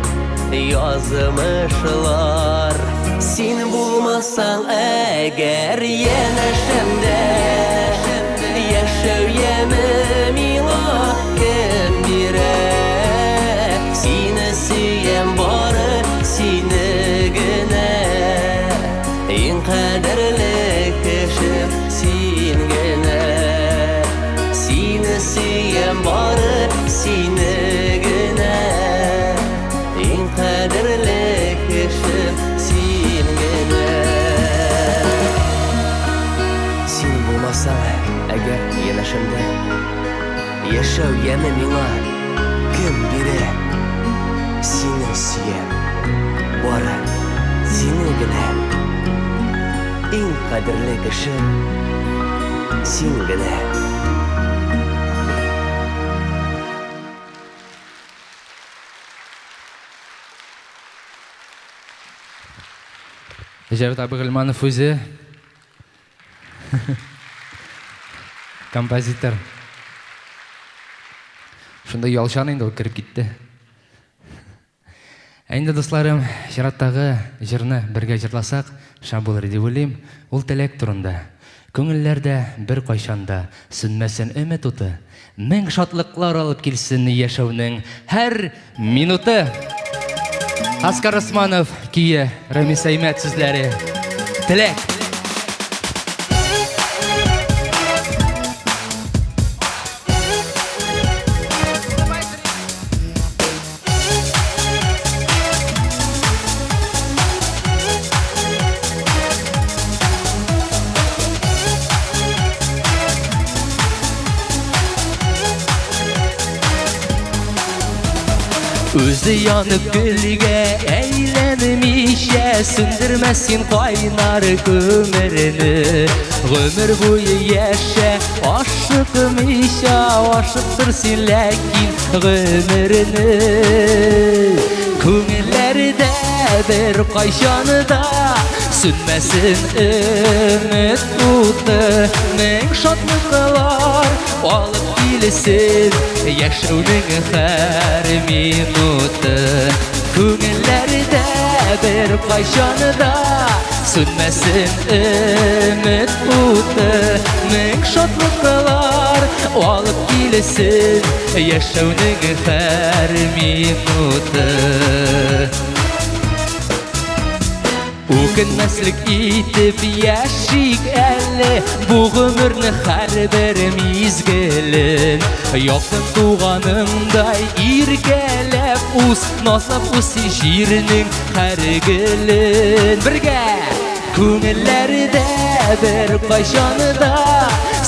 язмышлар. Син булмасаң әгәр янәшәмдә, яшәү яме миңа кем бирә? Сине сөям, бары сине генә. Иң кадерле кешем син генә. Сине сөям, бары сине генә. Иң кадерле кешем син генә. Син булмасаң әгәр янәшәмдә, яшәү яме миңа кем бирә? Сине сөям, бары сине генә. Иң кадерле кешем син генә. Җәвит абый Гыйльманов үзе композитор. Шунда ялчан инде ул кереп китте. Ә инде, дусларым, чираттагы җырны бергә җырласак, шәп булыр дип уйлыйм. Ул теләк турында. Күңелләрдә бер кайчан да сүнмәсен өмет уты. Мең шатлыклар алып килсен яшәүнең һәр минуты. Аскар Османов көе, Рамис Әймәт сүзләре. Теләк. Үзе янып көлгә әйләнмичә, сүндермә син кайнар күмерне. Гомер буе яшә ашыкмыйча, ашыктыр син ләкин гомерне. Күңелләрдә бер кайчан да сүнмәсен өмет уты. Мең шатлыклар алып килсен яшәүнең һәр минуты. Күңелләрдә бер кайчан да сүнмәсен өмет уты. Мең шатлыклар алып килсен яшәүнең һәр минуты. Үкенмәслек итеп яшик әле бу гомерне һәрбер мизгелен. Якын туганыңдай иркәләп үс, назлап үс җирнең һәр гөлен. Бергә! Күңелләрдә бер кайчан да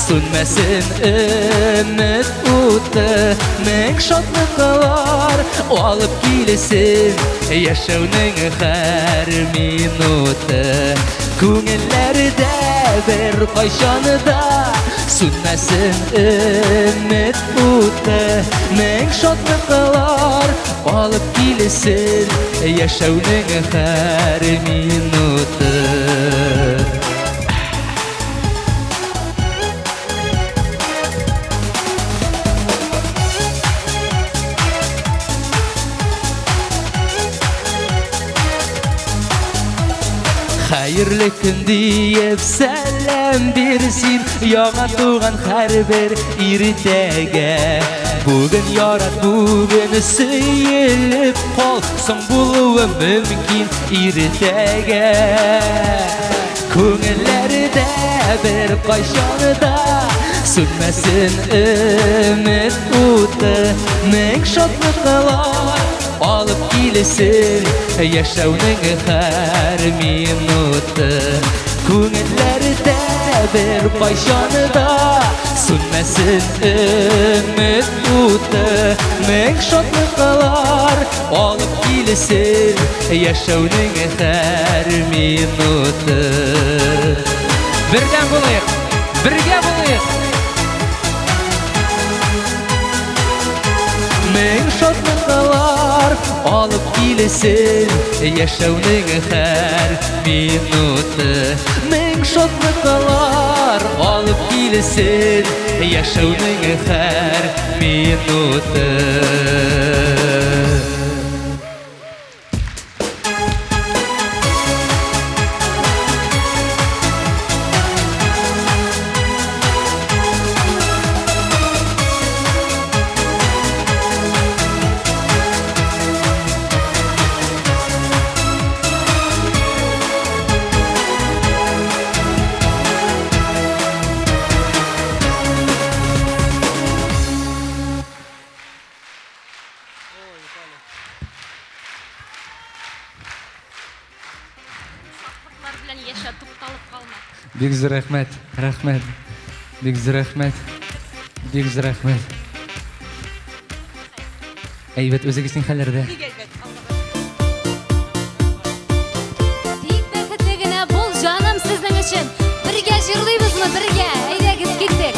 сүнмәсен өмет уты. Мең шатлыклар алып килсен яшәүнең һәр минуты. Күңелләрдә бер кайчан да сүнмәсен өмет уты. Мең шатлыклар алып килсен яшәүнең һәр минуты. Хәерле көн диеп сәлам бир син яңа туган һәрбер иртәгә. Бүген ярат, бүген сөелеп кал, соң булуы мөмкин иртәгә. Күңелләрдә бер кайчан да сүнмәсен өмет уты, мең шатлыклар алып килсен яшәүнең һәр минуты. Күңелләрдә бер кайчан да сүнмәсен өмет уты, мең шатлыклар алып килсен яшәүнең һәр минуты. Бердәм булыйк, бергә булыйк. Мең шатлыклар алып килсен яшәүнең һәр минуты. Мең шатлыклар алып килсен яшәүнең һәр минуты. Шатлыклар белән яшә, тукталып калма. Бик зур рәхмәт, рәхмәт. Бик зур рәхмәт. Бик зур рәхмәт. Әйбәт, үзегез ни хәлләрдә? Бик әйбәт, Аллага. Тик бәхетле генә бул, җаным, сезнең өчен. Бергә җырлыйбызмы, бергә? Әйдәгез, киттек.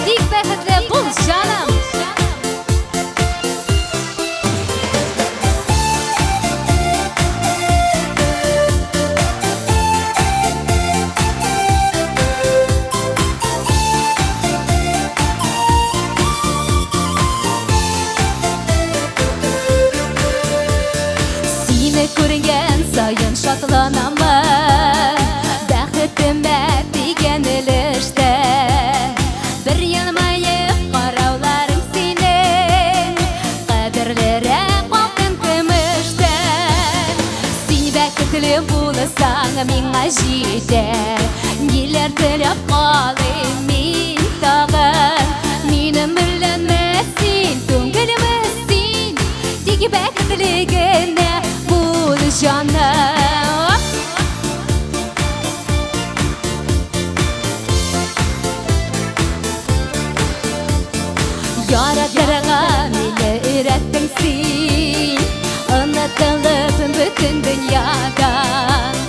Тик бәхетле бул, җаным. Сине күргән саен шатланамын, бәхетемә тигән өлештә. Бер елмаеп карауларың синең кадерлерәк алтын көмештән. Син бәхетле булсаң, миңа җитә. Ниләр теләп калыйм мин тагын? Минем беләнме син, түгелме син? Тик бәхетле генә бул, җаным. Яратырга мине өйрәттең син, онытылып бөтен дөньядан.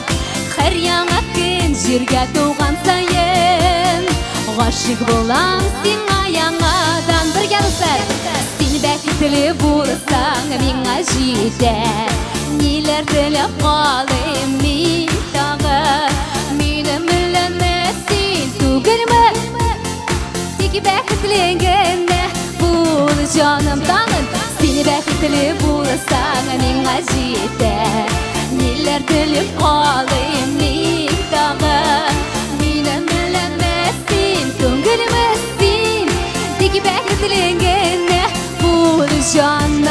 Һәр яңа көн җиргә туган саен, гашыйк булам сиңа яңадан. Бергә, дуслар! Син бәхетле булсаң, миңа җитә. Ниләр теләп калыйм мин тагын? Минем беләнме син, түгелме? Тик бәхетле генә бул, җаным, тагын. Син бәхетле булсаң, миңа җитә. Ниләр теләп калыйм мин тагын? Минем беләнме син, түгелме син? Тик бәхетле генә бул, җаным.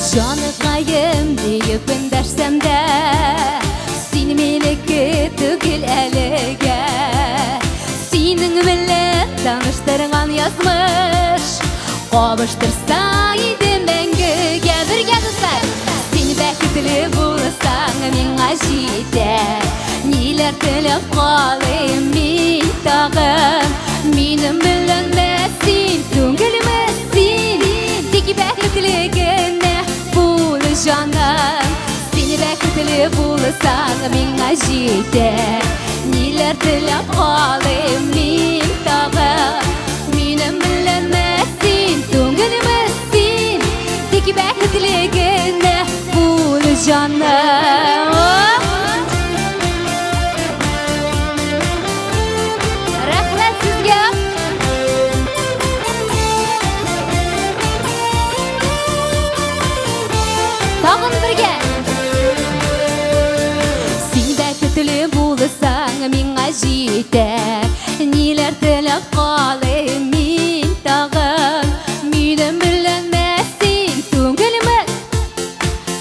Җаныкаем диеп эндәшсәм дә, син минеке түгел әлегә. Синең белән таныштырган язмыш кавыштырса иде мәңгегә. Бергә, дуслар! Син бәхетле булсаң, миңа җитә. Ниләр теләп калыйм мин тагын? Минем беләнме син, түгелме син? Тик бәхетле генә бул, җаным. Син бәхетле булсаң, миңа җитә. Ниләр теләп калыйм мин тагын? Минем беләнме син, түгелме син? Тик бәхетле генә бул, җаным. миңа җитә. Ниләр теләп калыйм мин тагын? Минем белән син түгелме?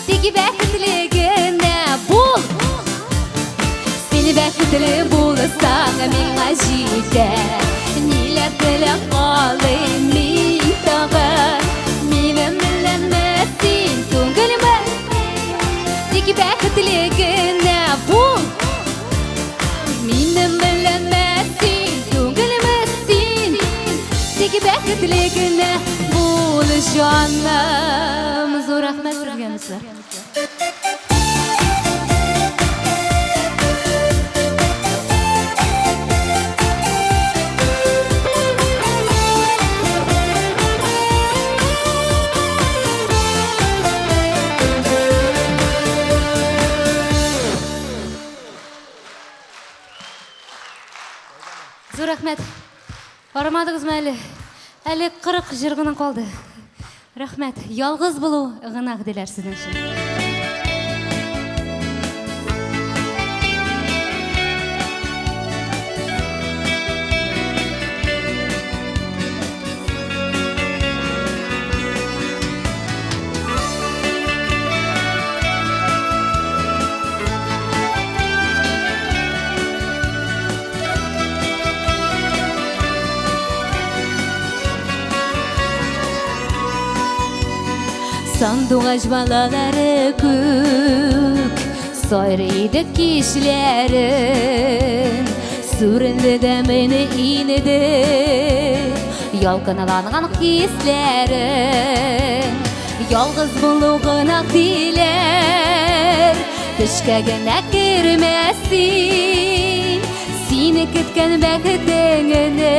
Тик бәхетле генә бул. Син бәхетле булсаң, миңа җитә. Ниләр теләп калыйм мин тагын? Минем белән син түгелме? Тик бәхетле генә бул. Минем белән син түгелме син? Тик бәхетле генә бул, җаным. Зур рәхмәт сезгә, дуслар. Зур рәхмәт. Бармадыгызмы әле? Әле 40 җыр гына калды. Рәхмәт. Ялгыз булу гынах диләр сезнең өчен. Сандугач балалары күк сайрый иде кичләрен. Сүрелде дә менә инде ялкынланган хисләрен. Ялгыз булу гынах диләр, төшкә генә кермәсен. Сине көткән бәхетеңне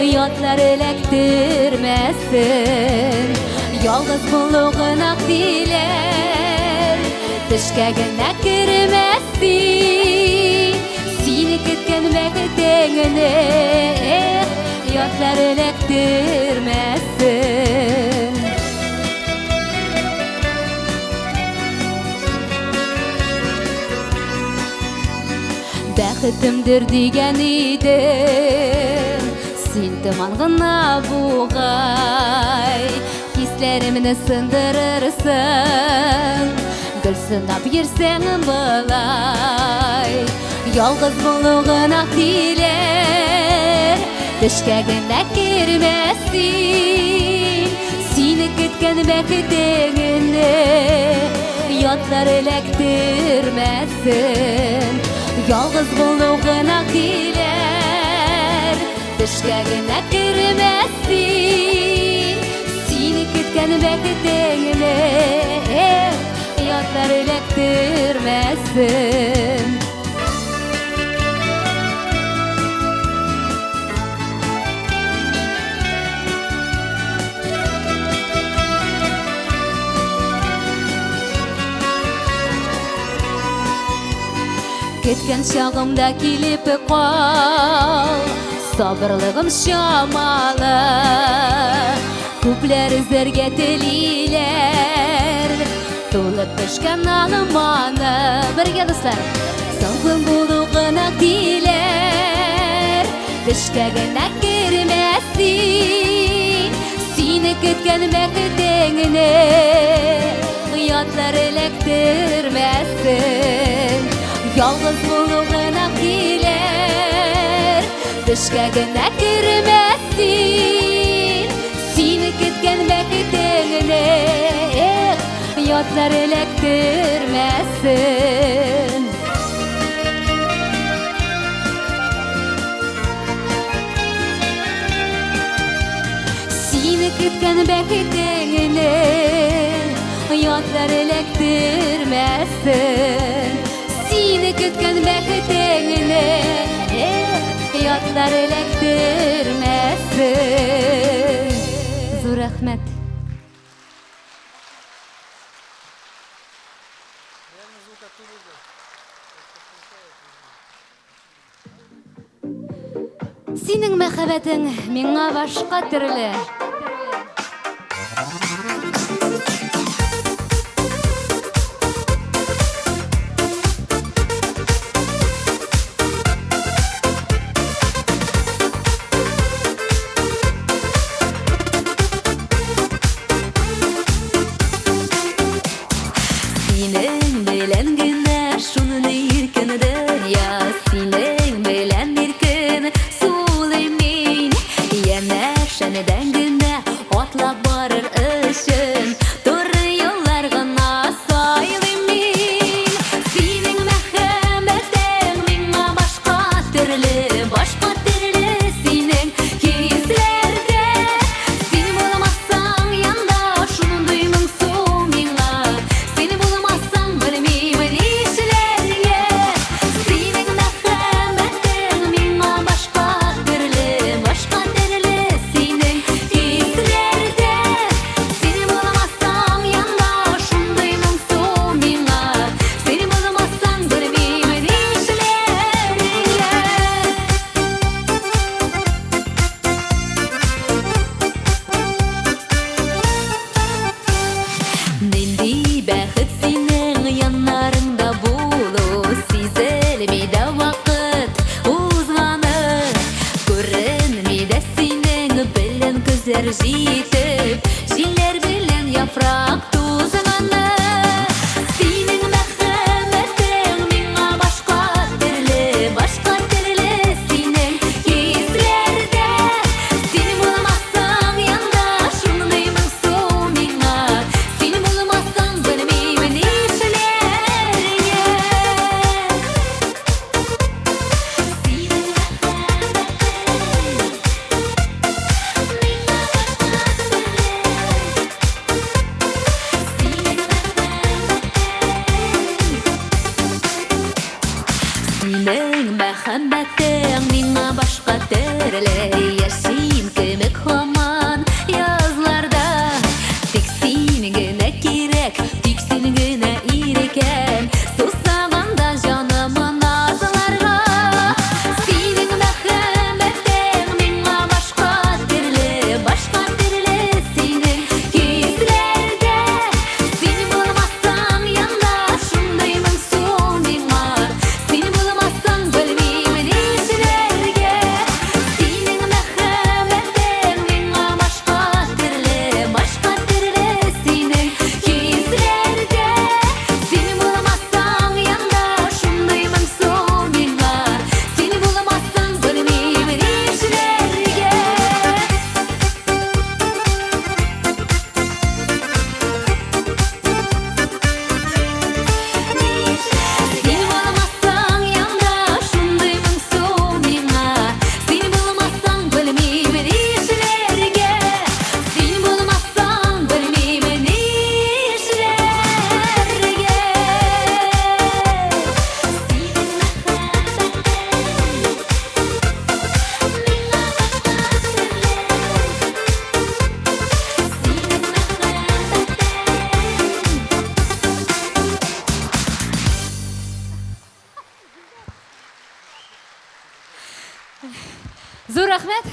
ятлар эләктермәсен. Ялгыз булу гынах диләр, төшкә генә кермәсен. Сине көткән бәхетеңне ятлар эләктермәсен. Бәхетемдер дигән идем, син томан гына бугай. Хисләремне сындырырсың, гел сынап йөрсәң болай. Ялгыз булу гынах диләр, төшкә генә кермәсен. Сине көткән бәхетеңне ятлар эләктермәсен. Ялгыз булу гынах диләр, төшкә генә кермәсен. Сине көткән бәхетеңне ятлар эләктермәсен. Көткән чагымда килеп кал, сабырлыгым чамалы. Күпләр өзәргә телиләр, тулып төшкән алманы. Бергә, дуслар. Соңгы булу гына диләр, төшкә генә кермәсен. Сине көткән бәхетеңне ятлар эләктермәсен. Ялгыз булу гынах диләр, төшкә генә кермәсен. Сине көткән бәхетеңне ятлар эләктермәсен. Сине көткән бәхетеңне ятлар эләктермәсен. Сине көткән бәхетеңне ятлар эләктермәсен. Зур рәхмәт. Синең мәхәббәтең миңа башка төрле. Янәшәдән генә атлап барыр өчен туры юллар гына сайлыйм мин. Синең мәхәббәтең миңа башка төрле, башка төрле синең хисләрдә. Син булмасаң янда шундый моңсу миңа. Син булмасаң белмим нишләргә. Синең мәхәббәтең миңа башка төрле, башка төрле синең хисләрдә. Син булмасаң янда шундый моңсу миңа. Син булмасаң белмим нишләргә. Нинди бәхет синең яннарыңда булу, сизелми дә вакыт узганы. Күренми дә синең белән көзләр җитеп, җилләр белән яфрак тузганы. Синең мәхәббәтең миңа башка төрле, башка төрле синең хисләрдә. Син булмасаң янда шундый моңсу миңа. Син булмасаң белмим нишләргә. Синең мәхәббәтең миңа башка төрле. Синең мәхәббәтең. Синең мәхәббәтең миңа башка төрле. Яшим кебек һаман язларда. Тик син генә кирәк, тик син генә иркәм. Сусаганда җаным назларга. Синең мәхәббәтең миңа башка төрле, башка төрле синең хисләрдә. Син булмасаң янда шундый моңсу миңа. Син булмасаң белмим нишләргә. Синең мәхәббәтең миңа башка төрле, башка төрле синең хисләрдә. Син булмасаң янда шундый моңсу миңа. Син булмасаң белмим нишләргә. Син булмасаң янда шундый моңсу миңа. Син булмасаң белмим нишләргә. Син булмасаң белмим нишләргә. Синең мәхәббәтең миңа башка төрле. Синең мәхәббәтең. Зур рәхмәт.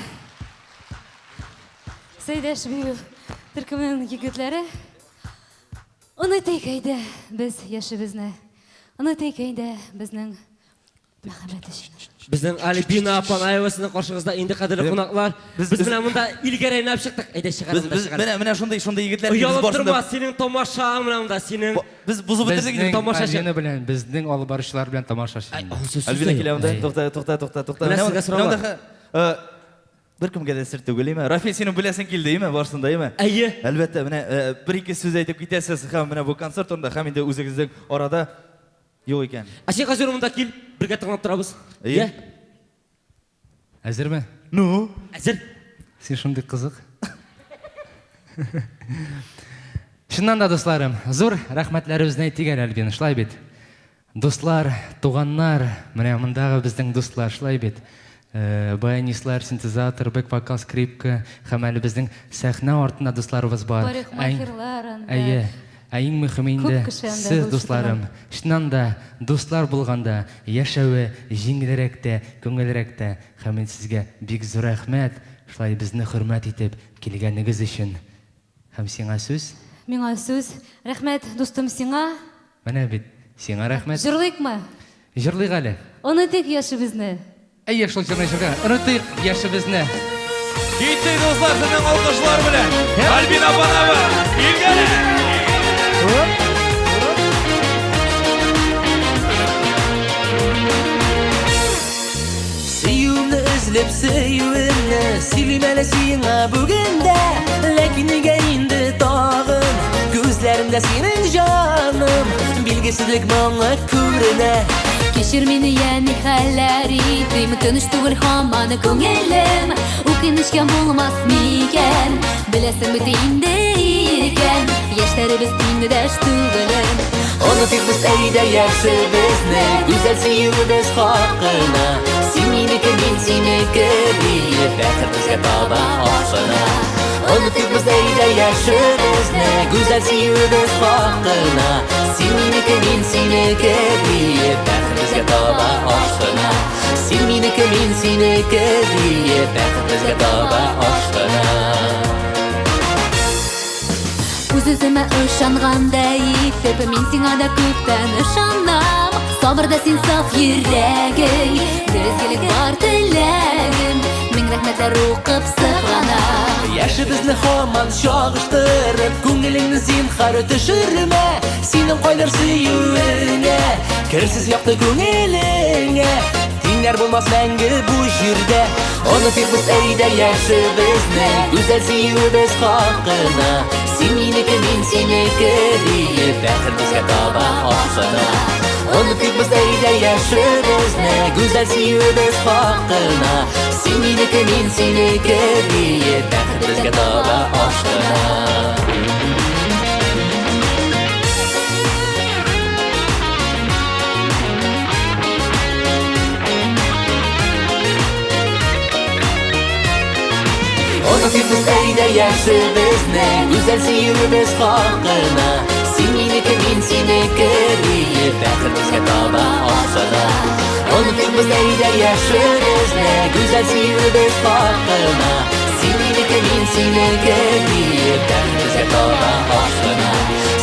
Сәйдәш бию төркеменең егетләре. Онытыйк әйдә без яшебезне. Онытыйк әйдә безнең мәхәббәт өчен. Безнең Альбина Апанаева сезнең каршыгызда инде кадерле кунаклар. Без менә монда илгәре әйләнеп чыктык. Әйдә Без чыгарым да без чыгарым. менә менә шундый шундый егетләр без Оялып барысын да- торма, синең тамашаң менә монда, синең Без бозып бетердек инде. Безнең тамашачы. Альбина белән, безнең алып баручылар белән тамашачы. Альбина килә монда. Тукта, тукта, тукта, тукта. Менә Менә сезгә сорау монда, бар. Беркемгә дә сер түгел, име? Рафил, синең беләсең килде, име? Барсын да, име? Әйе. Әлбәттә, менә бер-ике сүз әйтеп китәсез һәм менә бу концерт турында һәм инде үзегезнең арада юк икән. Ә син хәзер монда кил, бергә тыңлап торабыз. Әйе. Йә, Әзерме? Ну, әзер. Син шундый кызык. Чыннан да, дусларым, зур рәхмәтләребезне әйтик әле, Альбина, шулай бит. Дуслар, туганнар, менә мондагы безнең дуслар, шулай бит. Баянистлар, синтезатор, бэк-вокал, скрипка һәм әле безнең сәхнә артында дусларыбыз бар. Парикмахерлар анда. Әйе. Ә иң мөһиме инде Күп кеше анда сез, булышып дусларым. Чыннан да, дуслар булганда яшәве җиңелрәк тә, күңелрәк тә. Һәм инде сезгә бик зур рәхмәт, шулай безне хөрмәт итеп килгәнегез өчен. Һәм сиңа сүз. Миңа сүз. Рәхмәт, дустым, сиңа. Менә бит, сиңа рәхмәт. Җырлыйкмы? Җырлыйк әле. Онытыйк яшебезне. Әйе, шул җырны җырга. Онытыйк яшебезне. Киттек, дуслар, сезнең алкышлар белән. Альбина Апанаева, илгәре! Сөюемне эзли Өзелеп сөюемне сөйлим әле сиңа бүген дә. Ләкин нигә инде тагын күзләреңдә синең җаным билгесезлек моңы күренә. Кичер мине, я ни хәлләр итим, тыныч түгел һаман күңелем. Үкенечкә булмас микән, беләсең бит инде икән, яшьләребез тиңдәш түгелен. Онытыйк без әйдә яшебезне, гүзәл сөюебез хакына. Син минеке, мин синеке диеп, бәхет безгә таба ашкына. Онытыйк без әйдә яшебезне, гүзәл сөюебез хакына. Син минеке, мин синеке диеп, бәхет безгә таба ашкына. Син минеке, мин синеке диеп, бәхет безгә таба ашкына. Үз-үземә ышангандай итеп, мин сиңа да күптән ышанам. Сабыр да син саф йөрәгең, изгелек бар теләгем. Мең рәхмәтләр укып сыкланам. Яшебезне һаман чагыштырып, күңелеңне зинһар төшермә. Синең кайнар сөюеңә, керсез якты күңелеңә. Тиңнәр булмас мәңге бу җирдә. Онытыйк без әйдә яшебезне, гүзәл сөюебез хакына. Син минеке, мин синеке диеп, бәхет безгә таба ашкына. Онытыйк без әйдә яшебезне, гүзәл сөюебез хакына. Син минеке, мин синеке диеп, бәхет безгә таба ашкына. Онытыйк без әйдә яшебезне, гүзәл сөюебез хакына. Син минеке, мин синеке диеп, бәхет безгә таба ашкына. Онытыйк без әйдә яшебезне, гүзәл сөюебез хакына. Син минеке, мин синеке диеп, бәхет безгә таба ашкына.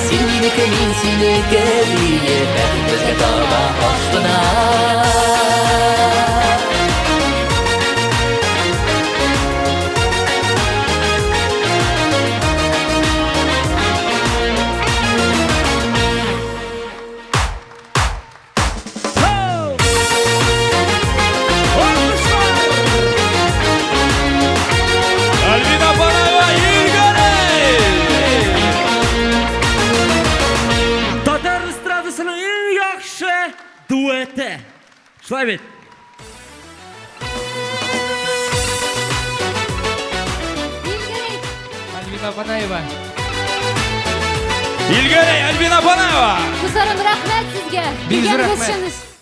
Син минеке, мин синеке диеп, бәхет безгә таба ашкына. Альбина Апанаева, Илгәрәй! Татар эстрадасының иң яхшы дуэты. Шулай бит? Альбина Апанаева. Илгәрәй, Альбина Апанаева! Дусларым, рәхмәт сезгә. Бик зур Килгәнегез рәхмәт. өчен.